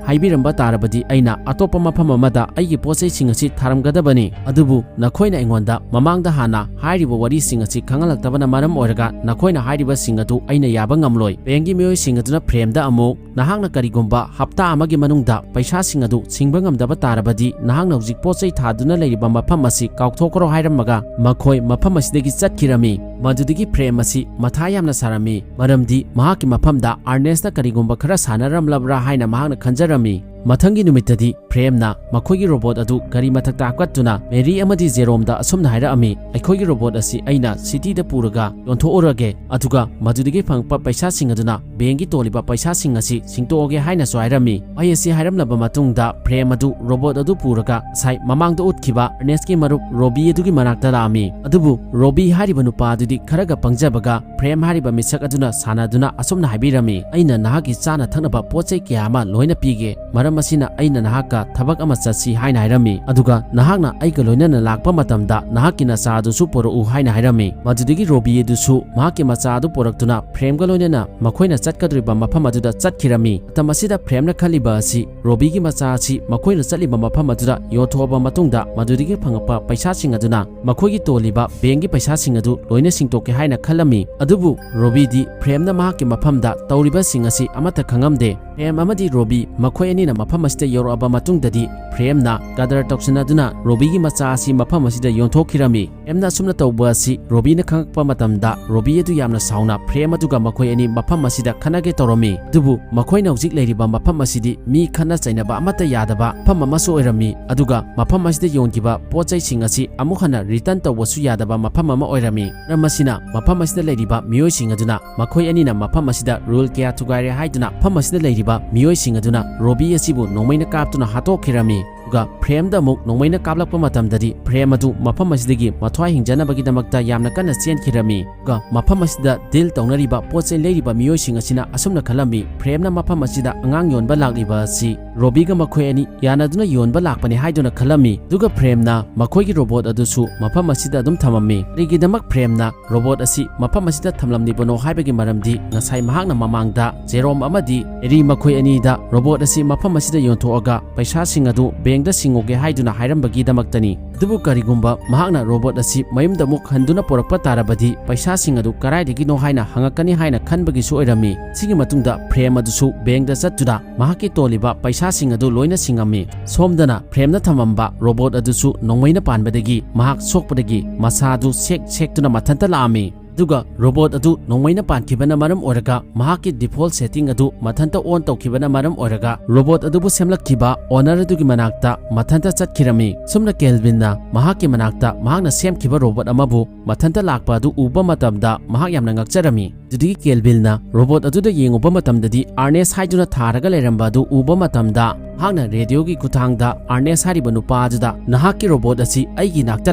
ꯍꯥꯏꯕꯤꯔꯝꯕ ꯇꯥꯔꯕꯗꯤ ꯑꯩꯅ ꯑꯇꯣꯞꯄ ꯃꯐꯝ ꯑꯃꯗ ꯑꯩꯒꯤ ꯄꯣꯠ ꯆꯩꯁꯤꯡ ꯑꯁꯤ ꯊꯥꯔꯝꯒꯗꯕꯅꯤ꯫ ꯑꯗꯨꯕꯨ ꯅꯈꯣꯏꯅ ꯑꯩꯉꯣꯟꯗ ꯃꯃꯥꯡꯗ ꯍꯥꯟꯅ ꯍꯥꯏꯔꯤꯕ ꯋꯥꯔꯤꯁꯤꯡ ꯑꯁꯤ ꯈꯪꯍꯜꯂꯛꯇꯕꯅ ꯃꯔꯝ ꯑꯣꯏꯔꯒ ꯅꯈꯣꯏꯅ ꯍꯥꯏꯔꯤꯕꯁꯤꯡ ꯑꯗꯨ ꯑꯩꯅ ꯌꯥꯕ ꯉꯝꯂꯣꯏ"꯫ ꯕꯦꯡꯒꯤ ꯃꯤꯑꯣꯏꯁꯤꯡ ꯑꯗꯨꯅ ꯄ꯭ꯔꯦꯝꯗ ꯑꯃꯨꯛ, "ꯅꯍꯥꯛꯅ ꯀꯔꯤꯒꯨꯝꯕ ꯍꯞꯇꯥ ꯑꯃꯒꯤ ꯃꯅꯨꯡꯗ ꯄꯩꯁꯥꯁꯤꯡ ꯑꯗꯨ ꯁꯤꯡꯕ ꯉꯝꯗꯕ ꯇꯥꯔꯕꯗꯤ ꯅꯍꯥꯛꯅ ꯍꯧꯖꯤꯛ ꯄꯣꯠ ꯆꯩ ꯊꯥꯗꯨꯅ ꯂꯩꯔꯤꯕ ꯃꯐꯝ ꯑꯁꯤ ꯀꯥꯎꯊꯣꯛꯈ꯭ꯔꯣ" ꯍꯥꯏꯔꯝꯃꯒ ꯃꯈꯣꯏ ꯃꯐꯝ ꯑꯁꯤꯗꯒꯤ ꯆꯠꯈꯤꯔꯝꯃꯤ꯫ ꯃꯗꯨꯗꯒꯤ ꯄ꯭ꯔꯦꯝ ꯑꯁꯤ ꯃꯊꯥ ꯌꯥꯝꯅ ꯁꯥꯔꯝꯃꯤ, ꯃꯔꯝꯗꯤ ꯃꯍꯥꯛꯀꯤ ꯃꯐꯝꯗ ꯑꯥꯔꯅꯦꯁꯅ ꯀꯔꯤꯒꯨꯝꯕ ꯈꯔ ꯁꯥꯟꯅꯔꯝꯂꯕ꯭ꯔꯥ ꯍꯥꯏꯅ ꯃꯍꯥꯛꯅ ꯈꯟꯖꯔꯝꯃꯤ꯫ ꯃꯊꯪꯒꯤ ꯅꯨꯃꯤꯠꯇꯗꯤ ꯄ꯭ꯔꯦꯝꯅ ꯃꯈꯣꯏꯒꯤ ꯔꯣꯕꯣꯠ ꯑꯗꯨ ꯒꯥꯔꯤ ꯃꯊꯛꯇ ꯍꯥꯞꯀꯠꯇꯨꯅ ꯃꯦꯔꯤ ꯑꯃꯗꯤ ꯖꯦꯔꯣꯝꯗ ꯑꯁꯨꯝꯅ ꯍꯥꯏꯔꯛꯑꯝꯃꯤ, "ꯑꯩꯈꯣꯏꯒꯤ ꯔꯣꯕꯣꯠ ꯑꯁꯤ ꯑꯩꯅ ꯁꯤꯇꯤꯗ ꯄꯨꯔꯒ ꯌꯣꯟꯊꯣꯛꯎꯔꯒꯦ, ꯑꯗꯨꯒ ꯃꯗꯨꯗꯒꯤ ꯐꯪꯉꯛꯄ ꯄꯩꯁꯥꯁꯤꯡ ꯑꯗꯨꯅ ꯕꯦꯡꯒꯤ ꯇꯣꯜꯂꯤꯕ ꯄꯩꯁꯥꯁꯤꯡ ꯑꯁꯤ ꯁꯤꯡꯇꯣꯛꯑꯒꯦ" ꯍꯥꯏꯅꯁꯨ ꯍꯥꯏꯔꯝꯃꯤ꯫ ꯋꯥꯍꯩ ꯑꯁꯤ ꯍꯥꯏꯔꯝꯂꯕ ꯃꯇꯨꯡꯗ ꯄ꯭ꯔꯦꯝ ꯑꯗꯨ ꯔꯣꯕꯣꯠ ꯑꯗꯨ ꯄꯨꯔꯒ ꯉꯁꯥꯏ ꯃꯃꯥꯡꯗ ꯎꯠꯈꯤꯕ ꯑꯥꯔꯅꯦꯁꯀꯤ ꯃꯔꯨꯞ ꯔꯣꯕꯤ ꯑꯗꯨꯒꯤ ꯃꯅꯥꯛꯇ ꯂꯥꯛꯑꯝꯃꯤ꯫ ꯑꯗꯨꯕꯨ ꯔꯣꯕꯤ ꯍꯥꯏꯔꯤꯕ ꯅꯨꯄꯥ ꯑꯗꯨꯗꯤ ꯈꯔꯒ ꯄꯪꯖꯕꯒ ꯄ꯭ꯔꯦꯝ ꯍꯥꯏꯔꯤꯕ ꯃꯤꯁꯛ ꯑꯗꯨꯅ ꯁꯥꯟꯅꯗꯨꯅ ꯑꯁꯨꯝꯅ ꯍꯥꯏꯕꯤꯔꯝꯃꯤ, "ꯑꯩꯅ ꯅꯍꯥꯛꯀꯤ ꯆꯥꯅ ꯊꯛꯅꯕ ꯄꯣꯠ ꯆꯩ ꯀꯌꯥ ꯑꯃ ꯂꯣꯏꯅ ꯄꯤꯒꯦ, ꯃꯔꯝ ꯑꯁꯤꯅ ꯑꯩꯅ ꯅꯍꯥꯛꯀ ꯊꯕꯛ ꯑꯃ ꯆꯠꯁꯤ" ꯍꯥꯏꯅ ꯍꯥꯏꯔꯝꯃꯤ꯫ ꯑꯗꯨꯒ ꯅꯍꯥꯛꯅ ꯑꯩꯒ ꯂꯣꯏꯅꯅ ꯂꯥꯛꯄ ꯃꯇꯝꯗ ꯅꯍꯥꯛꯀꯤ ꯅꯆꯥ ꯑꯗꯨꯁꯨ ꯄꯨꯔꯛꯎ ꯍꯥꯏꯅ ꯍꯥꯏꯔꯝꯃꯤ꯫ ꯃꯗꯨꯗꯒꯤ ꯔꯣꯕꯤ ꯑꯗꯨꯁꯨ ꯃꯍꯥꯛꯀꯤ ꯃꯆꯥ ꯑꯗꯨ ꯄꯨꯔꯛꯇꯨꯅ ꯄ꯭ꯔꯦꯝꯒ ꯂꯣꯏꯅꯅ ꯃꯈꯣꯏꯅ ꯆꯠꯀꯗꯧꯔꯤꯕ ꯃꯐꯝ ꯑꯗꯨꯗ ꯆꯠꯈꯤꯔꯝꯃꯤ꯫ ꯃꯇꯝ ꯑꯁꯤꯗ ꯄ꯭ꯔꯦꯝꯅ ꯈꯜꯂꯤꯕ ꯑꯁꯤ ꯔꯣꯕꯤꯒꯤ ꯃꯆꯥ ꯑꯁꯤ ꯃꯈꯣꯏꯅ ꯆꯠꯂꯤꯕ ꯃꯐꯝ ꯑꯗꯨꯗ ꯌꯣꯟꯊꯣꯛꯑꯕ ꯃꯇꯨꯡꯗ ꯃꯗꯨꯗꯒꯤ ꯐꯪꯉꯛꯄ ꯄꯩꯁꯥꯁꯤꯡ ꯑꯗꯨꯅ ꯃꯈꯣꯏꯒꯤ ꯇꯣꯜꯂꯤꯕ ꯕꯦꯡꯒꯤ ꯄꯩꯁꯥꯁꯤꯡ ꯑꯗꯨ ꯂꯣꯏꯅ ꯁꯤꯡꯇꯣꯛꯀꯦ ꯍꯥꯏꯅ ꯈꯜꯂꯝꯃꯤ꯫ ꯑꯗꯨꯕꯨ ꯔꯣꯕꯤꯗꯤ ꯄ꯭ꯔꯦꯝꯅ ꯃꯍꯥꯛꯀꯤ ꯃꯐꯝꯗ ꯇꯧꯔꯤꯕꯁꯤꯡ ꯑꯁꯤ ꯑꯃꯠꯇ ꯈꯪꯉꯝꯗꯦ꯫ ꯐ꯭ꯔꯦꯝ ꯑꯃꯗꯤ ꯔꯣꯕꯤ ꯃꯈꯣꯏ ꯑꯅꯤꯅ ꯃꯐꯝ ꯑꯁꯤꯗ ꯌꯧꯔꯛꯑꯕ ꯃꯇꯨꯡꯗꯗꯤ, ꯐ꯭ꯔꯦꯝꯅ ꯀꯗꯔ ꯇꯧꯁꯤꯟꯅꯗꯨꯅ ꯔꯣꯕꯤꯒꯤ ꯃꯆꯥ ꯑꯁꯤ ꯃꯐꯝ ꯑꯁꯤꯗ ꯌꯣꯟꯊꯣꯛꯈꯤꯔꯝꯃꯤ꯫ ꯐ꯭ꯔꯦꯝꯅ ꯑꯁꯨꯝꯅ ꯇꯧꯕ ꯑꯁꯤ ꯔꯣꯕꯤꯅ ꯈꯪꯉꯛꯄ ꯃꯇꯝꯗ, ꯔꯣꯕꯤ ꯑꯗꯨ ꯌꯥꯝꯅ ꯁꯥꯎꯅ ꯐ꯭ꯔꯦꯝ ꯑꯗꯨꯒ ꯃꯈꯣꯏ ꯑꯅꯤ ꯃꯐꯝ ꯑꯁꯤꯗ ꯈꯠꯅꯒꯦ ꯇꯧꯔꯝꯃꯤ꯫ ꯑꯗꯨꯕꯨ ꯃꯈꯣꯏꯅ ꯍꯧꯖꯤꯛ ꯂꯩꯔꯤꯕ ꯃꯐꯝ ꯑꯁꯤꯗꯤ ꯃꯤ ꯈꯠꯅ ꯆꯩꯅꯕ ꯑꯃꯠꯇ ꯌꯥꯗꯕ ꯃꯐꯝ ꯑꯃꯁꯨ ꯑꯣꯏꯔꯝꯃꯤ꯫ ꯑꯗꯨꯒ ꯃꯐꯝ ꯑꯁꯤꯗ ꯌꯣꯟꯈꯤꯕ ꯄꯣꯠ ꯆꯩꯁꯤꯡ ꯑꯁꯤ ꯑꯃꯨꯛ ꯍꯟꯅ ꯔꯤꯇꯔꯟ ꯇꯧꯕꯁꯨ ꯌꯥꯗꯕ ꯃꯐꯝ ꯑꯃ ꯑꯣꯏꯔꯝꯃꯤ꯫ ꯃꯔꯝ ꯑꯁꯤꯅ ꯃꯐꯝ ꯑꯁꯤꯗ ꯂꯩꯔꯤꯕ ꯃꯤꯑꯣꯏꯁꯤꯡ ꯑꯗꯨꯅ ꯃꯈꯣꯏ ꯑꯅꯤꯅ ꯃꯐꯝ ꯑꯁꯤꯗ ꯔꯨꯜ ꯀꯌꯥ ꯊꯨꯒꯥꯏꯔꯦ ꯍꯥꯏꯗꯨꯅ ꯃꯐꯝ ꯑꯁꯤꯗ ꯂꯩꯔꯤꯕ ꯃꯤꯑꯣꯏꯁꯤꯡ ꯑꯗꯨꯅ ꯔꯣꯕꯤ ꯑꯁꯤꯕꯨ ꯅꯣꯡꯃꯩꯅ ꯀꯥꯞꯇꯨꯅ ꯍꯥꯠꯇꯣꯛꯈꯤꯔꯝꯃꯤ꯫ ꯑꯗꯨꯒ ꯐ꯭ꯔꯦꯝꯗ ꯑꯃꯨꯛ ꯅꯣꯡꯃꯩꯅ ꯀꯥꯞꯂꯛꯄ ꯃꯇꯝꯗꯗꯤ, ꯐ꯭ꯔꯦꯝ ꯑꯗꯨ ꯃꯐꯝ ꯑꯁꯤꯗꯒꯤ ꯃꯊ꯭ꯋꯥꯏ ꯍꯤꯡꯖꯅꯕꯒꯤꯗꯃꯛꯇ ꯌꯥꯝꯅ ꯀꯟꯅ ꯆꯦꯟꯈꯤꯔꯝꯃꯤ꯫ ꯑꯗꯨꯒ ꯃꯐꯝ ꯑꯁꯤꯗ ꯗꯤꯜ ꯇꯧꯅꯔꯤꯕ ꯄꯣꯠ ꯆꯩ ꯂꯩꯔꯤꯕ ꯃꯤꯑꯣꯏꯁꯤꯡ ꯑꯁꯤꯅ ꯑꯁꯨꯝꯅ ꯈꯜꯂꯝꯃꯤ, ꯐ꯭ꯔꯦꯝꯅ ꯃꯐꯝ ꯑꯁꯤꯗ ꯑꯉꯥꯡ ꯌꯣꯟꯕ ꯂꯥꯛꯂꯤꯕ ꯑꯁꯤ ꯔꯣꯕꯤꯒ ꯃꯈꯣꯏ ꯑꯅꯤ ꯌꯥꯅꯗꯨꯅ ꯌꯣꯟꯕ ꯂꯥꯛꯄꯅꯤ ꯍꯥꯏꯗꯨꯅ ꯈꯜꯂꯝꯃꯤ꯫ ꯑꯗꯨꯒ ꯐ꯭ꯔꯦꯝꯅ ꯃꯈꯣꯏꯒꯤ ꯔꯣꯕꯣꯠ ꯑꯗꯨꯁꯨ ꯃꯐꯝ ꯑꯁꯤꯗ ꯑꯗꯨꯝ ꯊꯝꯃꯝꯃꯤ꯫ ꯀꯔꯤꯒꯤꯗꯃꯛ ꯐ꯭ꯔꯦꯝꯅ ꯔꯣꯕꯣꯠ ꯑꯁꯤ ꯃꯐꯝ ꯑꯁꯤꯗ ꯊꯝꯂꯝꯂꯤꯕꯅꯣ ꯍꯥꯏꯕꯒꯤ ꯃꯔꯝꯗꯤ, ꯉꯁꯥꯏ ꯃꯍꯥꯛꯅ ꯃꯃꯥꯡꯗ ꯖꯦꯔꯣꯝ ꯑꯃꯗꯤ ꯑꯦꯔꯤ ꯃꯈꯣꯏ ꯑꯅꯤꯗ ꯔꯣꯕꯣꯠ ꯑꯁꯤ ꯃꯐꯝ ꯑꯁꯤꯗ ꯌꯣꯟꯊꯣꯛꯑꯒ ꯄꯩꯁꯥꯁꯤꯡ ꯑꯗꯨ ꯕꯦꯡꯗ ꯁꯤꯡꯉꯨꯒꯦ ꯍꯥꯏꯗꯨꯅ ꯍꯥꯏꯔꯝꯕꯒꯤꯗꯃꯛꯇꯅꯤ꯫ ꯑꯗꯨꯕꯨ ꯀꯔꯤꯒꯨꯝꯕ ꯃꯍꯥꯛꯅ ꯔꯣꯕꯣꯠ ꯑꯁꯤ ꯃꯌꯨꯝꯗ ꯑꯃꯨꯛ ꯍꯟꯗꯨꯅ ꯄꯨꯔꯛꯄ ꯇꯥꯔꯕꯗꯤ, ꯄꯩꯁꯥꯁꯤꯡ ꯑꯗꯨ ꯀꯗꯥꯏꯗꯒꯤꯅꯣ ꯍꯥꯏꯅ ꯍꯪꯉꯛꯀꯅꯤ ꯍꯥꯏꯅ ꯈꯟꯕꯒꯤꯁꯨ ꯑꯣꯏꯔꯝꯃꯤ꯫ ꯁꯤꯒꯤ ꯃꯇꯨꯡꯗ ꯐ꯭ꯔꯦꯝ ꯑꯗꯨꯁꯨ ꯕꯦꯡꯗ ꯆꯠꯇꯨꯅ ꯃꯍꯥꯛꯀꯤ ꯇꯣꯜꯂꯤꯕ ꯄꯩꯁꯥꯁꯤꯡ ꯑꯗꯨ ꯂꯣꯏꯅ ꯁꯤꯡꯉꯝꯃꯤ꯫ ꯁꯣꯝꯗꯅ ꯐ꯭ꯔꯦꯝꯅ ꯊꯝꯃꯝꯕ ꯔꯣꯕꯣꯠ ꯑꯗꯨꯁꯨ ꯅꯣꯡꯃꯩꯅ ꯄꯥꯟꯕꯗꯒꯤ ꯃꯍꯥꯛ ꯁꯣꯛꯄꯗꯒꯤ ꯃꯁꯥ ꯑꯗꯨ ꯁꯦꯛ ꯁꯦꯛꯇꯨꯅ ꯃꯊꯟꯇ ꯂꯥꯛꯑꯝꯃꯤ꯫ ꯑꯗꯨꯒ ꯔꯣꯕꯣꯠ ꯑꯗꯨ ꯅꯣꯡꯃꯩꯅ ꯄꯥꯟꯈꯤꯕꯅ ꯃꯔꯝ ꯑꯣꯏꯔꯒ ꯃꯍꯥꯛꯀꯤ ꯗꯤꯐꯣꯜꯠ ꯁꯦꯇꯤꯡ ꯑꯗꯨ ꯃꯊꯟꯇ ꯑꯣꯟ ꯇꯧꯈꯤꯕꯅ ꯃꯔꯝ ꯑꯣꯏꯔꯒ ꯔꯣꯕꯣꯠ ꯑꯗꯨꯕꯨ ꯁꯦꯝꯂꯛꯈꯤꯕ ꯑꯣꯅꯔ ꯑꯗꯨꯒꯤ ꯃꯅꯥꯛꯇ ꯃꯊꯟꯇ ꯆꯠꯈꯤꯔꯝꯃꯤ꯫ ꯁꯨꯝꯅ ꯀꯦꯜꯚꯤꯟꯅ ꯃꯍꯥꯛꯀꯤ ꯃꯅꯥꯛꯇ ꯃꯍꯥꯛꯅ ꯁꯦꯝꯈꯤꯕ ꯔꯣꯕꯣꯠ ꯑꯃꯕꯨ ꯃꯊꯟꯇ ꯂꯥꯛꯄ ꯑꯗꯨ ꯎꯕ ꯃꯇꯝꯗ ꯃꯍꯥꯛ ꯌꯥꯝꯅ ꯉꯛꯆꯔꯝꯃꯤ꯫ ꯑꯗꯨꯗꯒꯤ ꯀꯦꯜꯚꯤꯟꯅ ꯔꯣꯕꯣꯠ ꯑꯗꯨꯗ ꯌꯦꯡꯉꯨꯕ ꯃꯇꯝꯗꯗꯤ, ꯑꯥꯔꯅꯦꯁ ꯍꯥꯏꯗꯨꯅ ꯊꯥꯔꯒ ꯂꯩꯔꯝꯕ ꯑꯗꯨ ꯎꯕ ꯃꯇꯝꯗ, ꯃꯍꯥꯛꯅ ꯔꯦꯗꯤꯑꯣꯒꯤ ꯈꯨꯠꯊꯥꯡꯗ ꯑꯥꯔꯅꯦꯁ ꯍꯥꯏꯔꯤꯕ ꯅꯨꯄꯥ ꯑꯗꯨꯗ, "ꯅꯍꯥꯛꯀꯤ ꯔꯣꯕꯣꯠ ꯑꯁꯤ ꯑꯩꯒꯤ ꯅꯥꯛꯇ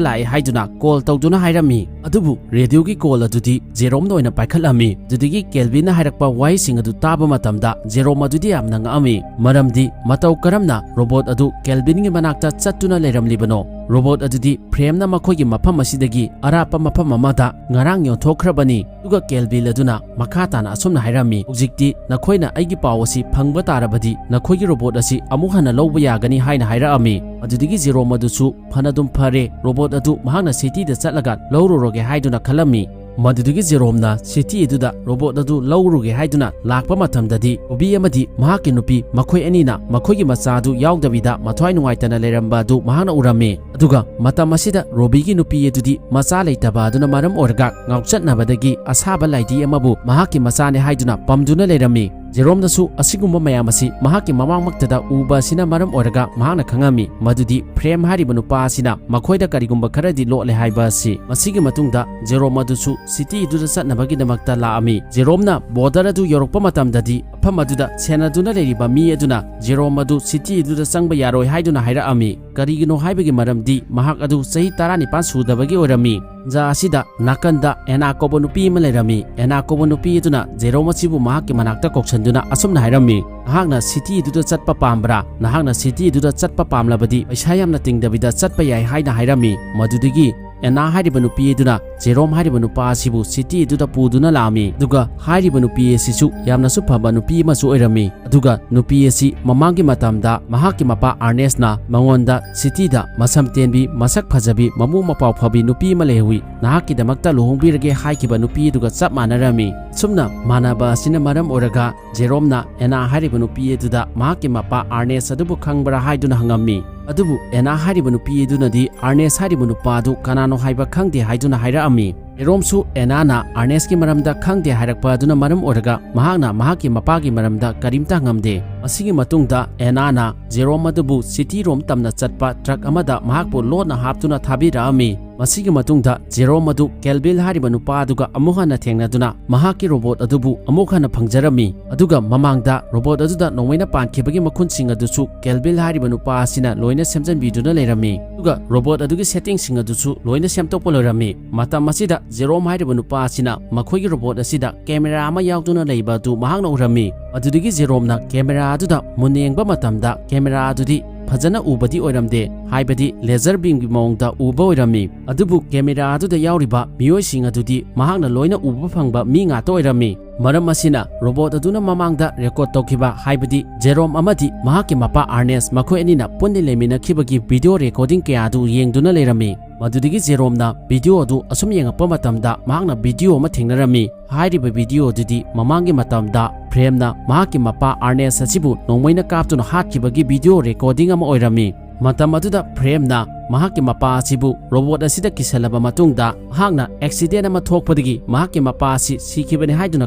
ꯂꯥꯛꯑꯦ" ꯍꯥꯏꯗꯨꯅ ꯀꯣꯜ ꯇꯧꯗꯨꯅ ꯍꯥꯏꯔꯝꯃꯤ꯫ ꯑꯗꯨꯕꯨ ꯔꯦꯗꯤꯑꯣꯒꯤ ꯀꯣꯜ ꯑꯗꯨꯗꯤ ꯖꯦꯔꯣꯝꯅ ꯑꯣꯏꯅ ꯄꯥꯏꯈꯠꯂꯝꯃꯤ꯫ ꯑꯗꯨꯗꯒꯤ ꯀꯦꯜꯚꯤꯟꯅ ꯍꯥꯏꯔꯛꯄ ꯋꯥꯍꯩꯁꯤꯡ ꯑꯗꯨ ꯇꯥꯕ ꯃꯇꯝꯗ, ꯖꯦꯔꯣꯝ ꯑꯗꯨꯗꯤ ꯌꯥꯝꯅ ꯉꯛꯑꯝꯃꯤ, ꯃꯔꯝꯗꯤ ꯃꯇꯧ ꯀꯔꯝꯅ ꯔꯣꯕꯣꯠ ꯑꯗꯨ ꯀꯦꯜꯚꯤꯟꯒꯤ ꯃꯅꯥꯛꯇ ꯆꯠꯇꯨꯅ ꯂꯩꯔꯝꯂꯤꯕꯅꯣ? ꯔꯣꯕꯣꯠ ꯑꯗꯨꯗꯤ ꯐ꯭ꯔꯦꯝꯅ ꯃꯈꯣꯏꯒꯤ ꯃꯐꯝ ꯑꯁꯤꯗꯒꯤ ꯑꯔꯥꯞꯄ ꯃꯐꯝ ꯑꯃꯗ ꯉꯔꯥꯡ ꯌꯣꯟꯊꯣꯛꯈ꯭ꯔꯕꯅꯤ꯫ ꯑꯗꯨꯒ ꯀꯦꯜꯚꯤꯟ ꯑꯗꯨꯅ ꯃꯈꯥ ꯇꯥꯅ ꯑꯁꯨꯝꯅ ꯍꯥꯏꯔꯝꯃꯤ, "ꯍꯧꯖꯤꯛꯇꯤ ꯅꯈꯣꯏꯅ ꯑꯩꯒꯤ ꯄꯥꯎ ꯑꯁꯤ ꯐꯪꯕ ꯇꯥꯔꯕꯗꯤ, ꯅꯈꯣꯏꯒꯤ ꯔꯣꯕꯣꯠ ꯑꯁꯤ ꯑꯃꯨꯛ ꯍꯟꯅ ꯂꯧꯕ ꯌꯥꯒꯅꯤ" ꯍꯥꯏꯅ ꯍꯥꯏꯔꯛꯑꯝꯃꯤ꯫ ꯑꯗꯨꯗꯒꯤ ꯖꯦꯔꯣꯝ ꯑꯗꯨꯁꯨ ꯐꯅꯗꯨꯝ ꯐꯔꯦ, ꯔꯣꯕꯣꯠ ꯑꯗꯨ ꯃꯍꯥꯛꯅ ꯁꯤꯇꯤꯗ ꯆꯠꯂꯒ ꯂꯧꯔꯨꯔꯒꯦ ꯍꯥꯏꯗꯨꯅ ꯈꯜꯂꯝꯃꯤ꯫ ꯃꯗꯨꯗꯒꯤ ꯖꯦꯔꯣꯝꯅ ꯁꯤꯇꯤ ꯑꯗꯨꯗ ꯔꯣꯕꯣꯠ ꯑꯗꯨ ꯂꯧꯔꯨꯒꯦ ꯍꯥꯏꯗꯨꯅ ꯂꯥꯛꯄ ꯃꯇꯝꯗꯗꯤ, ꯔꯣꯕꯤ ꯑꯃꯗꯤ ꯃꯍꯥꯛꯀꯤ ꯅꯨꯄꯤ, ꯃꯈꯣꯏ ꯑꯅꯤꯅ ꯃꯈꯣꯏꯒꯤ ꯃꯆꯥ ꯑꯗꯨ ꯌꯥꯎꯗꯕꯤꯗ ꯃꯊ꯭ꯋꯥꯏ ꯅꯨꯡꯉꯥꯏꯇꯅ ꯂꯩꯔꯝꯕ ꯑꯗꯨ ꯃꯍꯥꯛꯅ ꯎꯔꯝꯃꯤ꯫ ꯑꯗꯨꯒ ꯃꯇꯝ ꯑꯁꯤꯗ ꯔꯣꯕꯤꯒꯤ ꯅꯨꯄꯤ ꯑꯗꯨꯗꯤ ꯃꯆꯥ ꯂꯩꯇꯕ ꯑꯗꯨꯅ ꯃꯔꯝ ꯑꯣꯏꯔꯒ ꯉꯥꯎꯆꯠꯅꯕꯗꯒꯤ ꯑꯁꯥꯕ ꯂꯥꯏꯙꯤ ꯑꯃꯕꯨ ꯃꯍꯥꯛꯀꯤ ꯃꯆꯥꯅꯦ ꯍꯥꯏꯗꯨꯅ ꯄꯝꯗꯨꯅ ꯂꯩꯔꯝꯃꯤ꯫ ꯖꯦꯔꯣꯝꯅꯁꯨ ꯑꯁꯤꯒꯨꯝꯕ ꯃꯌꯥꯝ ꯑꯁꯤ ꯃꯍꯥꯛꯀꯤ ꯃꯃꯥꯡꯃꯛꯇꯗ ꯎꯕ ꯑꯁꯤꯅ ꯃꯔꯝ ꯑꯣꯏꯔꯒ ꯃꯍꯥꯛꯅ ꯈꯪꯉꯝꯃꯤ ꯃꯗꯨꯗꯤ ꯐ꯭ꯔꯦꯝ ꯍꯥꯏꯔꯤꯕ ꯅꯨꯄꯥ ꯑꯁꯤꯅ ꯃꯈꯣꯏꯗ ꯀꯔꯤꯒꯨꯝꯕ ꯈꯔꯗꯤ ꯂꯣꯠꯂꯦ ꯍꯥꯏꯕ ꯑꯁꯤ꯫ ꯃꯁꯤꯒꯤ ꯃꯇꯨꯡꯗ ꯖꯦꯔꯣꯝ ꯑꯗꯨꯁꯨ ꯁꯤꯇꯤ ꯑꯗꯨꯗ ꯆꯠꯅꯕꯒꯤꯗꯃꯛꯇ ꯂꯥꯛꯑꯝꯃꯤ꯫ ꯖꯦꯔꯣꯝꯅ ꯕꯣꯔꯗꯔ ꯑꯗꯨ ꯌꯧꯔꯛꯄ ꯃꯇꯝꯗꯗꯤ ꯃꯐꯝ ꯑꯗꯨꯗ ꯁꯦꯟꯅꯗꯨꯅ ꯂꯩꯔꯤꯕ ꯃꯤ ꯑꯗꯨꯅ ꯖꯦꯔꯣꯝ ꯑꯗꯨ ꯁꯤꯇꯤ ꯑꯗꯨꯗ ꯆꯪꯕ ꯌꯥꯔꯣꯏ ꯍꯥꯏꯗꯨꯅ ꯍꯥꯏꯔꯛꯑꯝꯃꯤ꯫ ꯀꯔꯤꯒꯤꯅꯣ ꯍꯥꯏꯕꯒꯤ ꯃꯔꯝꯗꯤ ꯃꯍꯥꯛ ꯑꯗꯨ ꯆꯍꯤ ꯇꯔꯥꯅꯤꯄꯥꯟ ꯁꯨꯗꯕꯒꯤ ꯑꯣꯏꯔꯝꯃꯤ꯫ ꯇꯟꯖꯥ ꯑꯁꯤꯗ ꯅꯥꯀꯟꯗ ꯑꯦꯅꯥ ꯀꯧꯕ ꯅꯨꯄꯤ ꯑꯃ ꯂꯩꯔꯝꯃꯤ꯫ ꯑꯦꯅꯥ ꯀꯧꯕ ꯅꯨꯄꯤ ꯑꯗꯨꯅ ꯖꯦꯔꯣꯝ ꯑꯁꯤꯕꯨ ꯃꯍꯥꯛꯀꯤ ꯃꯅꯥꯛꯇ ꯀꯧꯁꯟꯗꯨꯅ ꯑꯁꯨꯝꯅ ꯍꯥꯏꯔꯝꯃꯤ, "ꯅꯍꯥꯛꯅ ꯁꯤꯇꯤ ꯑꯗꯨꯗ ꯆꯠꯄ ꯄꯥꯝꯕ꯭ꯔꯥ? ꯅꯍꯥꯛꯅ ꯁꯤꯇꯤ ꯑꯗꯨꯗ ꯆꯠꯄ ꯄꯥꯝꯂꯕꯗꯤ ꯄꯩꯁꯥ ꯌꯥꯝꯅ ꯇꯤꯡꯗꯕꯤꯗ ꯆꯠꯄ ꯌꯥꯏ" ꯍꯥꯏꯅ ꯍꯥꯏꯔꯝꯃꯤ꯫ ꯃꯗꯨꯗꯒꯤ ꯑꯦꯅꯥ ꯍꯥꯏꯔꯤꯕ ꯅꯨꯄꯤ ꯑꯗꯨꯅ ꯖꯦꯔꯣꯝ ꯍꯥꯏꯔꯤꯕ ꯅꯨꯄꯥ ꯑꯁꯤꯕꯨ ꯁꯤꯇꯤ ꯑꯗꯨꯗ ꯄꯨꯗꯨꯅ ꯂꯥꯛꯑꯝꯃꯤ꯫ ꯑꯗꯨꯒ ꯍꯥꯏꯔꯤꯕ ꯅꯨꯄꯤ ꯑꯁꯤꯁꯨ ꯌꯥꯝꯅꯁꯨ ꯐꯕ ꯅꯨꯄꯤ ꯑꯃꯁꯨ ꯑꯣꯏꯔꯝꯃꯤ꯫ ꯑꯗꯨꯒ ꯅꯨꯄꯤ ꯑꯁꯤ ꯃꯃꯥꯡꯒꯤ ꯃꯇꯝꯗ ꯃꯍꯥꯛꯀꯤ ꯃꯄꯥ ꯑꯥꯔꯅꯦꯁꯅ ꯃꯉꯣꯟꯗ ꯁꯤꯇꯤꯗ ꯃꯁꯝ ꯇꯦꯟꯕꯤ, ꯃꯁꯛ ꯐꯖꯕꯤ, ꯃꯕꯨꯛ ꯃꯄꯥꯎ ꯐꯕꯤ ꯅꯨꯄꯤ ꯑꯃ ꯂꯩꯍꯧꯋꯤ, ꯅꯍꯥꯛꯀꯤꯗꯃꯛꯇ ꯂꯨꯍꯣꯡꯕꯤꯔꯒꯦ ꯍꯥꯏꯈꯤꯕ ꯅꯨꯄꯤ ꯑꯗꯨꯒ ꯆꯞ ꯃꯥꯟꯅꯔꯝꯃꯤ꯫ ꯑꯁꯨꯝꯅ ꯃꯥꯟꯅꯕ ꯑꯁꯤꯅ ꯃꯔꯝ ꯑꯣꯏꯔꯒ ꯖꯦꯔꯣꯝꯅ ꯑꯦꯅꯥ ꯍꯥꯏꯔꯤꯕ ꯅꯨꯄꯤ ꯑꯗꯨꯗ ꯃꯍꯥꯛꯀꯤ ꯃꯄꯥ ꯑꯥꯔꯅꯦꯁ ꯑꯗꯨꯕꯨ ꯈꯪꯕ꯭ꯔꯥ ꯍꯥꯏꯗꯨꯅ ꯍꯪꯉꯝꯃꯤ꯫ ꯑꯗꯨꯕꯨ ꯑꯦꯅꯥ ꯍꯥꯏꯔꯤꯕ ꯅꯨꯄꯤ ꯑꯗꯨꯅꯗꯤ ꯑꯥꯔꯅꯦꯁ ꯍꯥꯏꯔꯤꯕ ꯅꯨꯄꯥ ꯑꯗꯨ ꯀꯅꯥꯅꯣ ꯍꯥꯏꯕ ꯈꯪꯗꯦ ꯍꯥꯏꯗꯨꯅ ꯍꯥꯏꯔꯛꯑꯝꯃꯤ꯫ ꯖꯦꯔꯣꯝꯁꯨ ꯑꯦꯅꯥꯅ ꯑꯥꯔꯅꯦꯁꯀꯤ ꯃꯔꯝꯗ ꯈꯪꯗꯦ ꯍꯥꯏꯔꯛꯄ ꯑꯗꯨꯅ ꯃꯔꯝ ꯑꯣꯏꯔꯒ ꯃꯍꯥꯛꯅ ꯃꯍꯥꯛꯀꯤ ꯃꯄꯥꯒꯤ ꯃꯔꯝꯗ ꯀꯔꯤꯝꯇ ꯍꯪꯉꯝꯗꯦ꯫ ꯃꯁꯤꯒꯤ ꯃꯇꯨꯡꯗ ꯑꯦꯅꯥꯅ ꯖꯦꯔꯣꯝ ꯑꯗꯨꯕꯨ ꯁꯤꯇꯤꯔꯣꯝ ꯇꯝꯅ ꯆꯠꯄ ꯇ꯭ꯔꯛ ꯑꯃꯗ ꯃꯍꯥꯛꯄꯨ ꯂꯣꯟꯅ ꯍꯥꯞꯇꯨꯅ ꯊꯥꯕꯤꯔꯛꯑꯝꯃꯤ꯫ ꯃꯁꯤꯒꯤ ꯃꯇꯨꯡꯗ ꯖꯦꯔꯣꯝ ꯑꯗꯨ ꯀꯦꯜꯕꯤꯜ ꯍꯥꯏꯔꯤꯕ ꯅꯨꯄꯥ ꯑꯗꯨꯒ ꯑꯃꯨꯛ ꯍꯟꯅ ꯊꯦꯡꯅꯗꯨꯅ ꯃꯍꯥꯛꯀꯤ ꯔꯣꯕꯣꯠ ꯑꯗꯨꯕꯨ ꯑꯃꯨꯛ ꯍꯟꯅ ꯐꯪꯖꯔꯝꯃꯤ꯫ ꯑꯗꯨꯒ ꯃꯃꯥꯡꯗ ꯔꯣꯕꯣꯠ ꯑꯗꯨꯗ ꯅꯣꯡꯃꯩꯅ ꯄꯥꯟꯈꯤꯕꯒꯤ ꯃꯈꯨꯟꯁꯤꯡ ꯑꯗꯨꯁꯨ ꯀꯦꯜꯕꯤꯜ ꯍꯥꯏꯔꯤꯕ ꯅꯨꯄꯥ ꯑꯁꯤꯅ ꯂꯣꯏꯅ ꯁꯦꯝꯖꯟꯕꯤꯗꯨꯅ ꯂꯩꯔꯝꯃꯤ꯫ ꯑꯗꯨꯒ ꯔꯣꯕꯣꯠ ꯑꯗꯨꯒꯤ ꯁꯦꯇꯤꯡꯁꯤꯡ ꯑꯗꯨꯁꯨ ꯂꯣꯏꯅ ꯁꯦꯝꯗꯣꯛꯄ ꯂꯣꯏꯔꯝꯃꯤ꯫ ꯃꯇꯝ ꯑꯁꯤꯗ ꯖꯦꯔꯣꯝ ꯍꯥꯏꯔꯤꯕ ꯅꯨꯄꯥ ꯑꯁꯤꯅ ꯃꯈꯣꯏꯒꯤ ꯔꯣꯕꯣꯠ ꯑꯁꯤꯗ ꯀꯦꯃꯦꯔꯥ ꯑꯃ ꯌꯥꯎꯗꯨꯅ ꯂꯩꯕ ꯑꯗꯨ ꯃꯍꯥꯛꯅ ꯎꯔꯝꯃꯤ꯫ ꯑꯗꯨꯗꯒꯤ ꯖꯦꯔꯣꯝꯅ ꯀꯦꯃꯦꯔꯥ ꯑꯗꯨꯗ ꯃꯨꯟꯅ ꯌꯦꯡꯕ ꯃꯇꯝꯗ ꯀꯦꯃꯦꯔꯥ ꯑꯗꯨꯗꯤ ꯐꯖꯅ ꯎꯕꯗꯤ ꯑꯣꯏꯔꯝꯗꯦ, ꯍꯥꯏꯕꯗꯤ ꯂꯦꯖꯔ ꯕꯤꯝꯒꯤ ꯃꯑꯣꯡꯗ ꯎꯕ ꯑꯣꯏꯔꯝꯃꯤ꯫ ꯑꯗꯨꯕꯨ ꯀꯦꯃꯦꯔꯥ ꯑꯗꯨꯗ ꯌꯥꯎꯔꯤꯕ ꯃꯤꯑꯣꯏꯁꯤꯡ ꯑꯗꯨꯗꯤ ꯃꯍꯥꯛꯅ ꯂꯣꯏꯅ ꯎꯕ ꯐꯪꯕ ꯃꯤ ꯉꯥꯛꯇ ꯑꯣꯏꯔꯝꯃꯤ꯫ ꯃꯔꯝ ꯑꯁꯤꯅ ꯔꯣꯕꯣꯠ ꯑꯗꯨꯅ ꯃꯃꯥꯡꯗ ꯔꯦꯀꯣꯔꯗ ꯇꯧꯈꯤꯕ, ꯍꯥꯏꯕꯗꯤ ꯖꯦꯔꯣꯝ ꯑꯃꯗꯤ ꯃꯍꯥꯛꯀꯤ ꯃꯄꯥ ꯑꯥꯔꯅꯦꯁ ꯃꯈꯣꯏ ꯑꯅꯤꯅ ꯄꯨꯟꯅ ꯂꯩꯃꯤꯟꯅꯈꯤꯕꯒꯤ ꯚꯤꯗꯤꯑꯣ ꯔꯦꯀꯣꯔꯗꯤꯡ ꯀꯌꯥ ꯑꯗꯨ ꯌꯦꯡꯗꯨꯅ ꯂꯩꯔꯝꯃꯤ꯫ ꯃꯗꯨꯗꯒꯤ ꯖꯦꯔꯣꯝꯅ ꯚꯤꯗꯤꯑꯣ ꯑꯗꯨ ꯑꯁꯨꯝ ꯌꯦꯡꯉꯛꯄ ꯃꯇꯝꯗ ꯃꯍꯥꯛꯅ ꯚꯤꯗꯤꯑꯣ ꯑꯃ ꯊꯦꯡꯅꯔꯝꯃꯤ꯫ ꯍꯥꯏꯔꯤꯕ ꯚꯤꯗꯤꯑꯣ ꯑꯗꯨꯗꯤ ꯃꯃꯥꯡꯒꯤ ꯃꯇꯝꯗ ꯐ꯭ꯔꯦꯝꯅ ꯃꯍꯥꯛꯀꯤ ꯃꯄꯥ ꯑꯥꯔꯅꯦꯁ ꯑꯁꯤꯕꯨ ꯅꯣꯡꯃꯩꯅ ꯀꯥꯞꯇꯨꯅ ꯍꯥꯠꯈꯤꯕꯒꯤ ꯚꯤꯗꯤꯑꯣ ꯔꯦꯀꯣꯔꯗꯤꯡ ꯑꯃ ꯑꯣꯏꯔꯝꯃꯤ꯫ ꯃꯇꯝ ꯑꯗꯨꯗ ꯐ꯭ꯔꯦꯝꯅ ꯃꯍꯥꯛꯀꯤ ꯃꯄꯥ ꯑꯁꯤꯕꯨ ꯔꯣꯕꯣꯠ ꯑꯁꯤꯗ ꯀꯤꯁꯜꯂꯕ ꯃꯇꯨꯡꯗ, ꯃꯍꯥꯛꯅ ꯑꯦꯛꯁꯤꯗꯦꯟ ꯑꯃ ꯊꯣꯛꯄꯗꯒꯤ ꯃꯍꯥꯛꯀꯤ ꯃꯄꯥ ꯑꯁꯤ ꯁꯤꯈꯤꯕꯅꯤ ꯍꯥꯏꯗꯨꯅ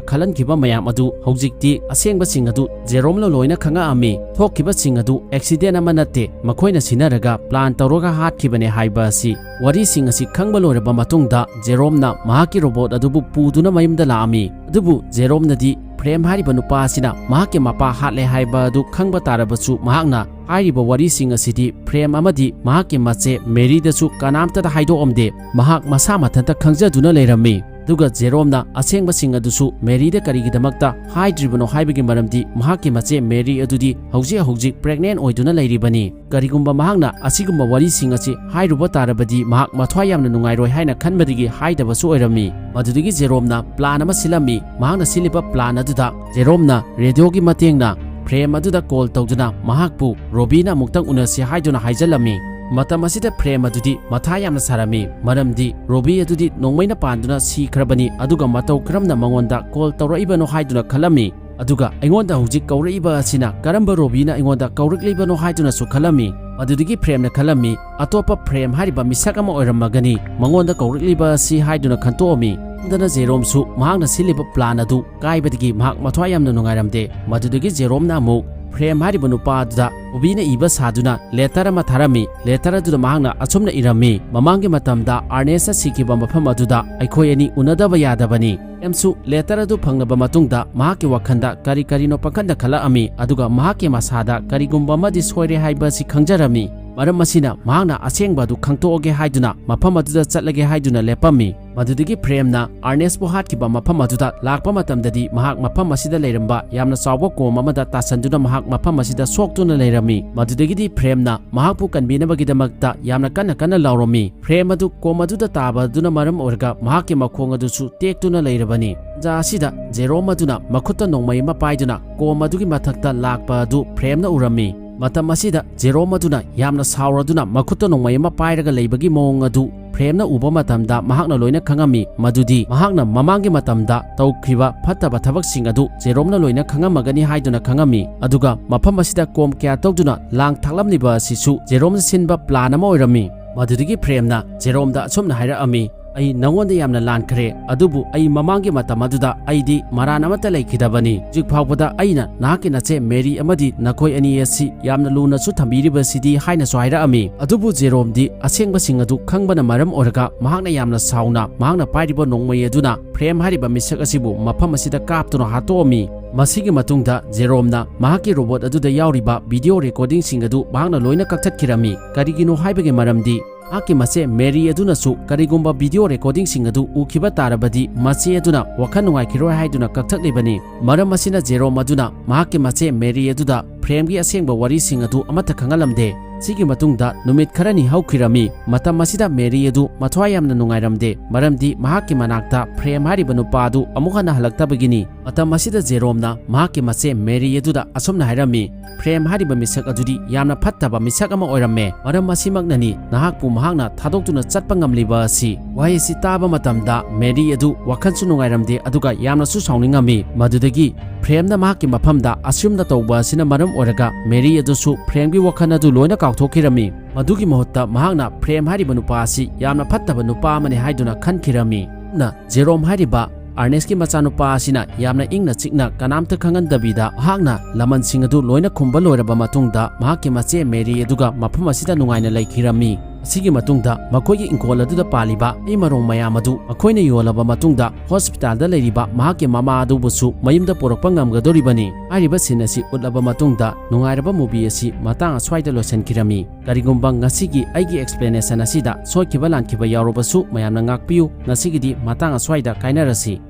ꯈꯜꯍꯟꯈꯤꯕ ꯃꯌꯥꯝ ꯑꯗꯨ ꯍꯧꯖꯤꯛꯇꯤ ꯑꯁꯦꯡꯕꯁꯤꯡ ꯑꯗꯨ ꯖꯦꯔꯣꯝꯅ ꯂꯣꯏꯅ ꯈꯪꯉꯛꯑꯝꯃꯤ꯫ ꯊꯣꯛꯈꯤꯕꯁꯤꯡ ꯑꯗꯨ ꯑꯦꯛꯁꯤꯗꯦꯟ ꯑꯃ ꯅꯠꯇꯦ, ꯃꯈꯣꯏꯅ ꯁꯤꯟꯅꯔꯒ ꯄ꯭ꯂꯥꯟ ꯇꯧꯔꯒ ꯍꯥꯠꯈꯤꯕꯅꯦ ꯍꯥꯏꯕ ꯑꯁꯤ꯫ ꯋꯥꯔꯤꯁꯤꯡ ꯑꯁꯤ ꯈꯪꯕ ꯂꯣꯏꯔꯕ ꯃꯇꯨꯡꯗ ꯖꯦꯔꯣꯝꯅ ꯃꯍꯥꯛꯀꯤ ꯔꯣꯕꯣꯠ ꯑꯗꯨꯕꯨ ꯄꯨꯗꯨꯅ ꯃꯌꯨꯝꯗ ꯂꯥꯛꯑꯝꯃꯤ꯫ ꯑꯗꯨꯕꯨ ꯖꯦꯔꯣꯝꯅꯗꯤ ꯐ꯭ꯔꯦꯝ ꯍꯥꯏꯔꯤꯕ ꯅꯨꯄꯥ ꯑꯁꯤꯅ ꯃꯍꯥꯛꯀꯤ ꯃꯄꯥ ꯍꯥꯠꯂꯦ ꯍꯥꯏꯕ ꯑꯗꯨ ꯈꯪꯕ ꯇꯥꯔꯕꯁꯨ, ꯃꯍꯥꯛꯅ ꯍꯥꯏꯔꯤꯕ ꯋꯥꯔꯤꯁꯤꯡ ꯑꯁꯤꯗꯤ ꯐ꯭ꯔꯦꯝ ꯑꯃꯗꯤ ꯃꯍꯥꯛꯀꯤ ꯃꯆꯦ ꯃꯦꯔꯤꯗꯁꯨ ꯀꯅꯥꯝꯇꯗ ꯍꯥꯏꯗꯣꯛꯑꯝꯗꯦ꯫ ꯃꯍꯥꯛ ꯃꯁꯥ ꯃꯊꯟꯇ ꯈꯪꯖꯗꯨꯅ ꯂꯩꯔꯝꯃꯤ꯫ ꯑꯗꯨꯒ ꯖꯦꯔꯣꯝꯅ ꯑꯁꯦꯡꯕꯁꯤꯡ ꯑꯗꯨꯁꯨ ꯃꯦꯔꯤꯗ ꯀꯔꯤꯒꯤꯗꯃꯛꯇ ꯍꯥꯏꯗ꯭ꯔꯤꯕꯅꯣ ꯍꯥꯏꯕꯒꯤ ꯃꯔꯝꯗꯤ ꯃꯍꯥꯛꯀꯤ ꯃꯆꯦ ꯃꯦꯔꯤ ꯑꯗꯨꯗꯤ ꯍꯧꯖꯤꯛ ꯍꯧꯖꯤꯛ ꯄ꯭ꯔꯦꯒꯅꯦꯟ ꯑꯣꯏꯗꯨꯅ ꯂꯩꯔꯤꯕꯅꯤ꯫ ꯀꯔꯤꯒꯨꯝꯕ ꯃꯍꯥꯛꯅ ꯑꯁꯤꯒꯨꯝꯕ ꯋꯥꯔꯤꯁꯤꯡ ꯑꯁꯤ ꯍꯥꯏꯔꯨꯕ ꯇꯥꯔꯕꯗꯤ ꯃꯍꯥꯛ ꯃꯊ꯭ꯋꯥꯏ ꯌꯥꯝꯅ ꯅꯨꯡꯉꯥꯏꯔꯣꯏ ꯍꯥꯏꯅ ꯈꯟꯕꯗꯒꯤ ꯍꯥꯏꯗꯕꯁꯨ ꯑꯣꯏꯔꯝꯃꯤ꯫ ꯃꯗꯨꯗꯒꯤ ꯖꯦꯔꯣꯝꯅ ꯄ꯭ꯂꯥꯟ ꯑꯃ ꯁꯤꯜꯂꯝꯃꯤ꯫ ꯃꯍꯥꯛꯅ ꯁꯤꯜꯂꯤꯕ ꯄ꯭ꯂꯥꯟ ꯑꯗꯨꯗ ꯖꯦꯔꯣꯝꯅ ꯔꯦꯗꯤꯑꯣꯒꯤ ꯃꯇꯦꯡꯅ ꯐ꯭ꯔꯦꯝ ꯑꯗꯨꯗ ꯀꯣꯜ ꯇꯧꯗꯨꯅ ꯃꯍꯥꯛꯄꯨ ꯔꯣꯕꯤꯅ ꯑꯃꯨꯛꯇꯪ ꯎꯅꯁꯤ ꯍꯥꯏꯗꯨꯅ ꯍꯥꯏꯖꯜꯂꯝꯃꯤ꯫ ꯃꯇꯝ ꯑꯁꯤꯗ ꯐ꯭ꯔꯦꯝ ꯑꯗꯨꯗꯤ ꯃꯊꯥ ꯌꯥꯝꯅ ꯁꯥꯔꯝꯃꯤ, ꯃꯔꯝꯗꯤ ꯔꯣꯕꯤ ꯑꯗꯨꯗꯤ ꯅꯣꯡꯃꯩꯅ ꯄꯥꯟꯗꯨꯅ ꯁꯤꯈ꯭ꯔꯕꯅꯤ, ꯑꯗꯨꯒ ꯃꯇꯧ ꯀꯔꯝꯅ ꯃꯉꯣꯟꯗ ꯀꯣꯜ ꯇꯧꯔꯛꯏꯕꯅꯣ ꯍꯥꯏꯗꯨꯅ ꯈꯜꯂꯝꯃꯤ꯫ ꯑꯗꯨꯒ ꯑꯩꯉꯣꯟꯗ ꯍꯧꯖꯤꯛ ꯀꯧꯔꯛꯏꯕ ꯑꯁꯤꯅ ꯀꯔꯝꯕ ꯔꯣꯕꯤꯅ ꯑꯩꯉꯣꯟꯗ ꯀꯧꯔꯛꯂꯤꯕꯅꯣ ꯍꯥꯏꯗꯨꯅꯁꯨ ꯈꯜꯂꯝꯃꯤ꯫ ꯃꯗꯨꯗꯒꯤ ꯐ꯭ꯔꯦꯝꯅ ꯈꯜꯂꯝꯃꯤ, ꯑꯇꯣꯞꯄ ꯐ꯭ꯔꯦꯝ ꯍꯥꯏꯔꯤꯕ ꯃꯤꯁꯛ ꯑꯃ ꯑꯣꯏꯔꯝꯃꯒꯅꯤ ꯃꯉꯣꯟꯗ ꯀꯧꯔꯛꯂꯤꯕ ꯑꯁꯤ ꯍꯥꯏꯗꯨꯅ ꯈꯟꯇꯣꯛꯑꯝꯃꯤ꯫ ꯑꯗꯨꯅ ꯖꯦꯔꯣꯝꯁꯨ ꯃꯍꯥꯛꯅ ꯁꯤꯜꯂꯤꯕ ꯄ꯭ꯂꯥꯟ ꯑꯗꯨ ꯀꯥꯏꯕꯗꯒꯤ ꯃꯍꯥꯛ ꯃꯊ꯭ꯋꯥꯏ ꯌꯥꯝꯅ ꯅꯨꯡꯉꯥꯏꯔꯝꯗꯦ꯫ ꯃꯗꯨꯗꯒꯤ ꯖꯦꯔꯣꯝꯅ ꯑꯃꯨꯛ ꯐ꯭ꯔꯦꯝ ꯍꯥꯏꯔꯤꯕ ꯅꯨꯄꯥ ꯑꯗꯨꯗ ꯔꯣꯕꯤꯅ ꯏꯕ ꯁꯥꯗꯨꯅ ꯂꯦꯇꯔ ꯑꯃ ꯊꯥꯔꯝꯃꯤ꯫ ꯂꯦꯇꯔ ꯑꯗꯨꯗ ꯃꯍꯥꯛꯅ ꯑꯁꯨꯝꯅ ꯏꯔꯝꯃꯤ, "ꯃꯃꯥꯡꯒꯤ ꯃꯇꯝꯗ ꯑꯥꯔꯅꯦꯁꯅ ꯁꯤꯈꯤꯕ ꯃꯐꯝ ꯑꯗꯨꯗ ꯑꯩꯈꯣꯏ ꯑꯅꯤ ꯎꯅꯗꯕ ꯌꯥꯗꯕꯅꯤ꯫" ꯐ꯭ꯔꯦꯝꯁꯨ ꯂꯦꯇꯔ ꯑꯗꯨ ꯐꯪꯂꯕ ꯃꯇꯨꯡꯗ ꯃꯍꯥꯛꯀꯤ ꯋꯥꯈꯜꯗ ꯀꯔꯤ ꯀꯔꯤꯅꯣ ꯄꯪꯈꯟꯗ ꯈꯜꯂꯛꯑꯝꯃꯤ, ꯑꯗꯨꯒ ꯃꯍꯥꯛꯀꯤ ꯃꯁꯥꯗ ꯀꯔꯤꯒꯨꯝꯕ ꯑꯃꯗꯤ ꯁꯣꯏꯔꯦ ꯍꯥꯏꯕ ꯑꯁꯤ ꯈꯪꯖꯔꯝꯃꯤ꯫ ꯃꯔꯝ ꯑꯁꯤꯅ ꯃꯍꯥꯛꯅ ꯑꯁꯦꯡꯕ ꯑꯗꯨ ꯈꯪꯗꯣꯛꯑꯒꯦ ꯍꯥꯏꯗꯨꯅ ꯃꯐꯝ ꯑꯗꯨꯗ ꯆꯠꯂꯒꯦ ꯍꯥꯏꯗꯨꯅ ꯂꯦꯞꯄꯝꯃꯤ꯫ ꯃꯗꯨꯗꯒꯤ ꯐ꯭ꯔꯦꯝꯅ ꯑꯥꯔꯅꯦꯁꯄꯨ ꯍꯥꯠꯈꯤꯕ ꯃꯐꯝ ꯑꯗꯨꯗ ꯂꯥꯛꯄ ꯃꯇꯝꯗꯗꯤ ꯃꯍꯥꯛ ꯃꯐꯝ ꯑꯁꯤꯗ ꯂꯩꯔꯝꯕ ꯌꯥꯝꯅ ꯆꯥꯎꯕ ꯀꯣꯝ ꯑꯃꯗ ꯇꯥꯁꯟꯗꯨꯅ ꯃꯍꯥꯛ ꯃꯐꯝ ꯑꯁꯤꯗ ꯁꯣꯛꯇꯨꯅ ꯂꯩꯔꯝꯃꯤ꯫ ꯃꯗꯨꯗꯒꯤꯗꯤ ꯐ꯭ꯔꯦꯝꯅ ꯃꯍꯥꯛꯄꯨ ꯀꯟꯕꯤꯅꯕꯒꯤꯗꯃꯛꯇ ꯌꯥꯝꯅ ꯀꯟꯅ ꯀꯟꯅ ꯂꯥꯎꯔꯝꯃꯤ꯫ ꯐ꯭ꯔꯦꯝ ꯑꯗꯨ ꯀꯣꯝ ꯑꯗꯨꯗ ꯇꯥꯕ ꯑꯗꯨꯅ ꯃꯔꯝ ꯑꯣꯏꯔꯒ ꯃꯍꯥꯛꯀꯤ ꯃꯈꯣꯡ ꯑꯗꯨꯁꯨ ꯇꯦꯛꯇꯨꯅ ꯂꯩꯔꯕꯅꯤ꯫ ꯇꯥꯟꯖꯥ ꯑꯁꯤꯗ ꯖꯦꯔꯣꯝ ꯑꯗꯨꯅ ꯃꯈꯨꯠꯇ ꯅꯣꯡꯃꯩ ꯑꯃ ꯄꯥꯏꯗꯨꯅ ꯀꯣꯝ ꯑꯗꯨꯒꯤ ꯃꯊꯛꯇ ꯂꯥꯛꯄ ꯑꯗꯨ ꯐ꯭ꯔꯦꯝꯅ ꯎꯔꯝꯃꯤ꯫ ꯃꯇꯝ ꯑꯁꯤꯗ ꯖꯦꯔꯣꯝ ꯑꯗꯨꯅ ꯌꯥꯝꯅ ꯁꯥꯎꯔꯗꯨꯅ ꯃꯈꯨꯠꯇ ꯅꯣꯡꯃꯩ ꯑꯃ ꯄꯥꯏꯔꯒ ꯂꯩꯕꯒꯤ ꯃꯑꯣꯡ ꯑꯗꯨ ꯐ꯭ꯔꯦꯝꯅ ꯎꯕ ꯃꯇꯝꯗ ꯃꯍꯥꯛꯅ ꯂꯣꯏꯅ ꯈꯪꯉꯝꯃꯤ, ꯃꯗꯨꯗꯤ ꯃꯍꯥꯛꯅ ꯃꯃꯥꯡꯒꯤ ꯃꯇꯝꯗ ꯇꯧꯈꯤꯕ ꯐꯠꯇꯕ ꯊꯕꯛꯁꯤꯡ ꯑꯗꯨ ꯖꯦꯔꯣꯝꯅ ꯂꯣꯏꯅ ꯈꯪꯉꯝꯃꯒꯅꯤ ꯍꯥꯏꯗꯨꯅ ꯈꯪꯉꯝꯃꯤ꯫ ꯑꯗꯨꯒ ꯃꯐꯝ ꯑꯁꯤꯗ ꯀꯣꯝ ꯀꯌꯥ ꯇꯧꯗꯨꯅ ꯂꯥꯡ ꯊꯥꯛꯂꯝꯂꯤꯕ ꯑꯁꯤꯁꯨ ꯖꯦꯔꯣꯝꯅ ꯁꯤꯟꯕ ꯄ꯭ꯂꯥꯟ ꯑꯃ ꯑꯣꯏꯔꯝꯃꯤ꯫ ꯃꯗꯨꯗꯒꯤ ꯐ꯭ꯔꯦꯝꯅ ꯖꯦꯔꯣꯝꯗ ꯑꯁꯨꯝꯅ ꯍꯥꯏꯔꯛꯑꯝꯃꯤ, "ꯑꯩ ꯅꯉꯣꯟꯗ ꯌꯥꯝꯅ ꯂꯥꯟꯈ꯭ꯔꯦ, ꯑꯗꯨꯕꯨ ꯑꯩ ꯃꯃꯥꯡꯒꯤ ꯃꯇꯝ ꯑꯗꯨꯗ ꯑꯩꯗꯤ ꯃꯔꯥꯟ ꯑꯃꯠꯇ ꯂꯩꯈꯤꯗꯕꯅꯤ꯫ ꯍꯧꯖꯤꯛ ꯐꯥꯎꯕꯗ ꯑꯩꯅ ꯅꯍꯥꯛꯀꯤ ꯅꯆꯦ ꯃꯦꯔꯤ ꯑꯃꯗꯤ ꯅꯈꯣꯏ ꯑꯅꯤ ꯑꯁꯤ ꯌꯥꯝꯅ ꯂꯨꯅꯁꯨ ꯊꯝꯕꯤꯔꯤꯕꯁꯤꯗꯤ" ꯍꯥꯏꯅꯁꯨ ꯍꯥꯏꯔꯛꯑꯝꯃꯤ꯫ ꯑꯗꯨꯕꯨ ꯖꯦꯔꯣꯝꯗꯤ ꯑꯁꯦꯡꯕꯁꯤꯡ ꯑꯗꯨ ꯈꯪꯕꯅ ꯃꯔꯝ ꯑꯣꯏꯔꯒ ꯃꯍꯥꯛꯅ ꯌꯥꯝꯅ ꯁꯥꯎꯅ ꯃꯍꯥꯛꯅ ꯄꯥꯏꯔꯤꯕ ꯅꯣꯡꯃꯩ ꯑꯗꯨꯅ ꯐ꯭ꯔꯦꯝ ꯍꯥꯏꯔꯤꯕ ꯃꯤꯁꯛ ꯑꯁꯤꯕꯨ ꯃꯐꯝ ꯑꯁꯤꯗ ꯀꯥꯞꯇꯨꯅ ꯍꯥꯠꯇꯣꯛꯑꯝꯃꯤ꯫ ꯃꯁꯤꯒꯤ ꯃꯇꯨꯡꯗ ꯖꯦꯔꯣꯝꯅ ꯃꯍꯥꯛꯀꯤ ꯔꯣꯕꯣꯠ ꯑꯗꯨꯗ ꯌꯥꯎꯔꯤꯕ ꯚꯤꯗꯤꯑꯣ ꯔꯦꯀꯣꯔꯗꯤꯡꯁꯤꯡ ꯑꯗꯨ ꯃꯍꯥꯛꯅ ꯂꯣꯏꯅ ꯀꯛꯊꯠꯈꯤꯔꯝꯃꯤ꯫ ꯀꯔꯤꯒꯤꯅꯣ ꯍꯥꯏꯕꯒꯤ ꯃꯔꯝꯗꯤ ꯃꯍꯥꯛꯀꯤ ꯃꯆꯦ ꯃꯦꯔꯤ ꯑꯗꯨꯅꯁꯨ ꯀꯔꯤꯒꯨꯝꯕ ꯚꯤꯗꯤꯑꯣ ꯔꯦꯀꯣꯔꯗꯤꯡꯁꯤꯡ ꯑꯗꯨ ꯎꯈꯤꯕ ꯇꯥꯔꯕꯗꯤ ꯃꯆꯦ ꯑꯗꯨꯅ ꯋꯥꯈꯜ ꯅꯨꯡꯉꯥꯏꯈꯤꯔꯣꯏ ꯍꯥꯏꯗꯨꯅ ꯀꯛꯊꯠꯂꯤꯕꯅꯤ꯫ ꯃꯔꯝ ꯑꯁꯤꯅ ꯖꯦꯔꯣꯝ ꯑꯗꯨꯅ ꯃꯍꯥꯛꯀꯤ ꯃꯆꯦ ꯃꯦꯔꯤ ꯑꯗꯨꯗ ꯐ꯭ꯔꯦꯝꯒꯤ ꯑꯁꯦꯡꯕ ꯋꯥꯔꯤꯁꯤꯡ ꯑꯗꯨ ꯑꯃꯠꯇ ꯈꯪꯍꯜꯂꯝꯗꯦ꯫ ꯁꯤꯒꯤ ꯃꯇꯨꯡꯗ ꯅꯨꯃꯤꯠ ꯈꯔꯅꯤ ꯍꯧꯈꯤꯔꯝꯃꯤ꯫ ꯃꯇꯝ ꯑꯁꯤꯗ ꯃꯦꯔꯤ ꯑꯗꯨ ꯃꯊ꯭ꯋꯥꯏ ꯌꯥꯝꯅ ꯅꯨꯡꯉꯥꯏꯔꯝꯗꯦ, ꯃꯔꯝꯗꯤ ꯃꯍꯥꯛꯀꯤ ꯃꯅꯥꯛꯇ ꯐ꯭ꯔꯦꯝ ꯍꯥꯏꯔꯤꯕ ꯅꯨꯄꯥ ꯑꯗꯨ ꯑꯃꯨꯛ ꯍꯟꯅ ꯍꯜꯂꯛꯇꯕꯒꯤꯅꯤ꯫ ꯃꯇꯝ ꯑꯁꯤꯗ ꯖꯦꯔꯣꯝꯅ ꯃꯍꯥꯛꯀꯤ ꯃꯆꯦ ꯃꯦꯔꯤ ꯑꯗꯨꯗ ꯑꯁꯨꯝꯅ ꯍꯥꯏꯔꯝꯃꯤ, "ꯐ꯭ꯔꯦꯝ ꯍꯥꯏꯔꯤꯕ ꯃꯤꯁꯛ ꯑꯗꯨꯗꯤ ꯌꯥꯝꯅ ꯐꯠꯇꯕ ꯃꯤꯁꯛ ꯑꯃ ꯑꯣꯏꯔꯝꯃꯦ꯫ ꯃꯔꯝ ꯑꯁꯤꯃꯛꯅꯅꯤ ꯅꯍꯥꯛꯄꯨ ꯃꯍꯥꯛꯅ ꯊꯥꯗꯣꯛꯇꯨꯅ ꯆꯠꯄ ꯉꯝꯂꯤꯕ ꯑꯁꯤ"꯫ ꯋꯥꯍꯩ ꯑꯁꯤ ꯇꯥꯕ ꯃꯇꯝꯗ ꯃꯦꯔꯤ ꯑꯗꯨ ꯋꯥꯈꯜꯁꯨ ꯅꯨꯡꯉꯥꯏꯔꯝꯗꯦ, ꯑꯗꯨꯒ ꯌꯥꯝꯅꯁꯨ ꯁꯥꯎꯅꯤꯡꯉꯝꯃꯤ꯫ ꯃꯗꯨꯗꯒꯤ ꯐ꯭ꯔꯦꯝꯅ ꯃꯍꯥꯛꯀꯤ ꯃꯐꯝꯗ ꯑꯁꯨꯝꯅ ꯇꯧꯕ ꯑꯁꯤꯅ ꯃꯔꯝ ꯑꯣꯏꯔꯒ ꯃꯦꯔꯤ ꯑꯗꯨꯁꯨ ꯐ꯭ꯔꯦꯝꯒꯤ ꯋꯥꯈꯜ ꯑꯗꯨ ꯂꯣꯏꯅ ꯀꯥꯎꯊꯣꯛꯈꯤꯔꯝꯃꯤ꯫ ꯃꯗꯨꯒꯤ ꯃꯍꯨꯠꯇ ꯃꯍꯥꯛꯅ ꯐ꯭ꯔꯦꯝ ꯍꯥꯏꯔꯤꯕ ꯅꯨꯄꯥ ꯑꯁꯤ ꯌꯥꯝꯅ ꯐꯠꯇꯕ ꯅꯨꯄꯥ ꯑꯃꯅꯤ ꯍꯥꯏꯗꯨꯅ ꯈꯟꯈꯤꯔꯝꯃꯤ꯫ ꯅ ꯖꯦꯔꯣꯝ ꯍꯥꯏꯔꯤꯕ ꯑꯥꯔꯅꯦꯁꯀꯤ ꯃꯆꯥꯅꯨꯄꯥ ꯑꯁꯤꯅ ꯌꯥꯝꯅ ꯏꯪꯅ ꯆꯤꯛꯅ ꯀꯅꯥꯝꯇ ꯈꯪꯍꯟꯗꯕꯤꯗ ꯃꯍꯥꯛꯅ ꯂꯃꯟꯁꯤꯡ ꯑꯗꯨ ꯂꯣꯏꯅ ꯈꯨꯝꯕ ꯂꯣꯏꯔꯕ ꯃꯇꯨꯡꯗ ꯃꯍꯥꯛꯀꯤ ꯃꯆꯦ ꯃꯦꯔꯤ ꯑꯗꯨꯒ ꯃꯐꯝ ꯑꯁꯤꯗ ꯅꯨꯡꯉꯥꯏꯅ ꯂꯩꯈꯤꯔꯝꯃꯤ꯫ ꯑꯁꯤꯒꯤ ꯃꯇꯨꯡꯗ ꯃꯈꯣꯏꯒꯤ ꯏꯪꯈꯣꯜ ꯑꯗꯨꯗ ꯄꯥꯜꯂꯤꯕ ꯍꯩ ꯃꯔꯣꯡ ꯃꯌꯥꯝ ꯑꯗꯨ ꯃꯈꯣꯏꯅ ꯌꯣꯜꯂꯕ ꯃꯇꯨꯡꯗ ꯍꯣꯁꯄꯤꯇꯥꯜꯗ ꯂꯩꯔꯤꯕ ꯃꯍꯥꯛꯀꯤ ꯃꯃꯥ ꯑꯗꯨꯕꯨꯁꯨ ꯃꯌꯨꯝꯗ ꯄꯨꯔꯛꯄ ꯉꯝꯒꯗꯧꯔꯤꯕꯅꯤ꯫ ꯍꯥꯏꯔꯤꯕ ꯁꯤꯟ ꯑꯁꯤ ꯎꯠꯂꯕ ꯃꯇꯨꯡꯗ ꯅꯨꯡꯉꯥꯏꯔꯕ ꯃꯨꯚꯤ ꯑꯁꯤ ꯃꯇꯥꯡ ꯑꯁ꯭ꯋꯥꯏꯗ ꯂꯣꯏꯁꯤꯟꯈꯤꯔꯝꯃꯤ꯫ ꯀꯔꯤꯒꯨꯝꯕ ꯉꯁꯤꯒꯤ ꯑꯩꯒꯤ ꯑꯦꯛꯁꯄ꯭ꯂꯦꯅꯦꯁꯟ ꯑꯁꯤꯗ ꯁꯣꯏꯈꯤꯕ ꯂꯥꯟꯈꯤꯕ ꯌꯥꯎꯔꯕꯁꯨ ꯃꯌꯥꯝꯅ ꯉꯥꯛꯄꯤꯌꯨ꯫ ꯉꯁꯤꯒꯤꯗꯤ ꯃꯇꯥꯡ ꯑꯁ꯭ꯋꯥꯏꯗ ꯀꯥꯏꯅꯔꯁꯤ꯫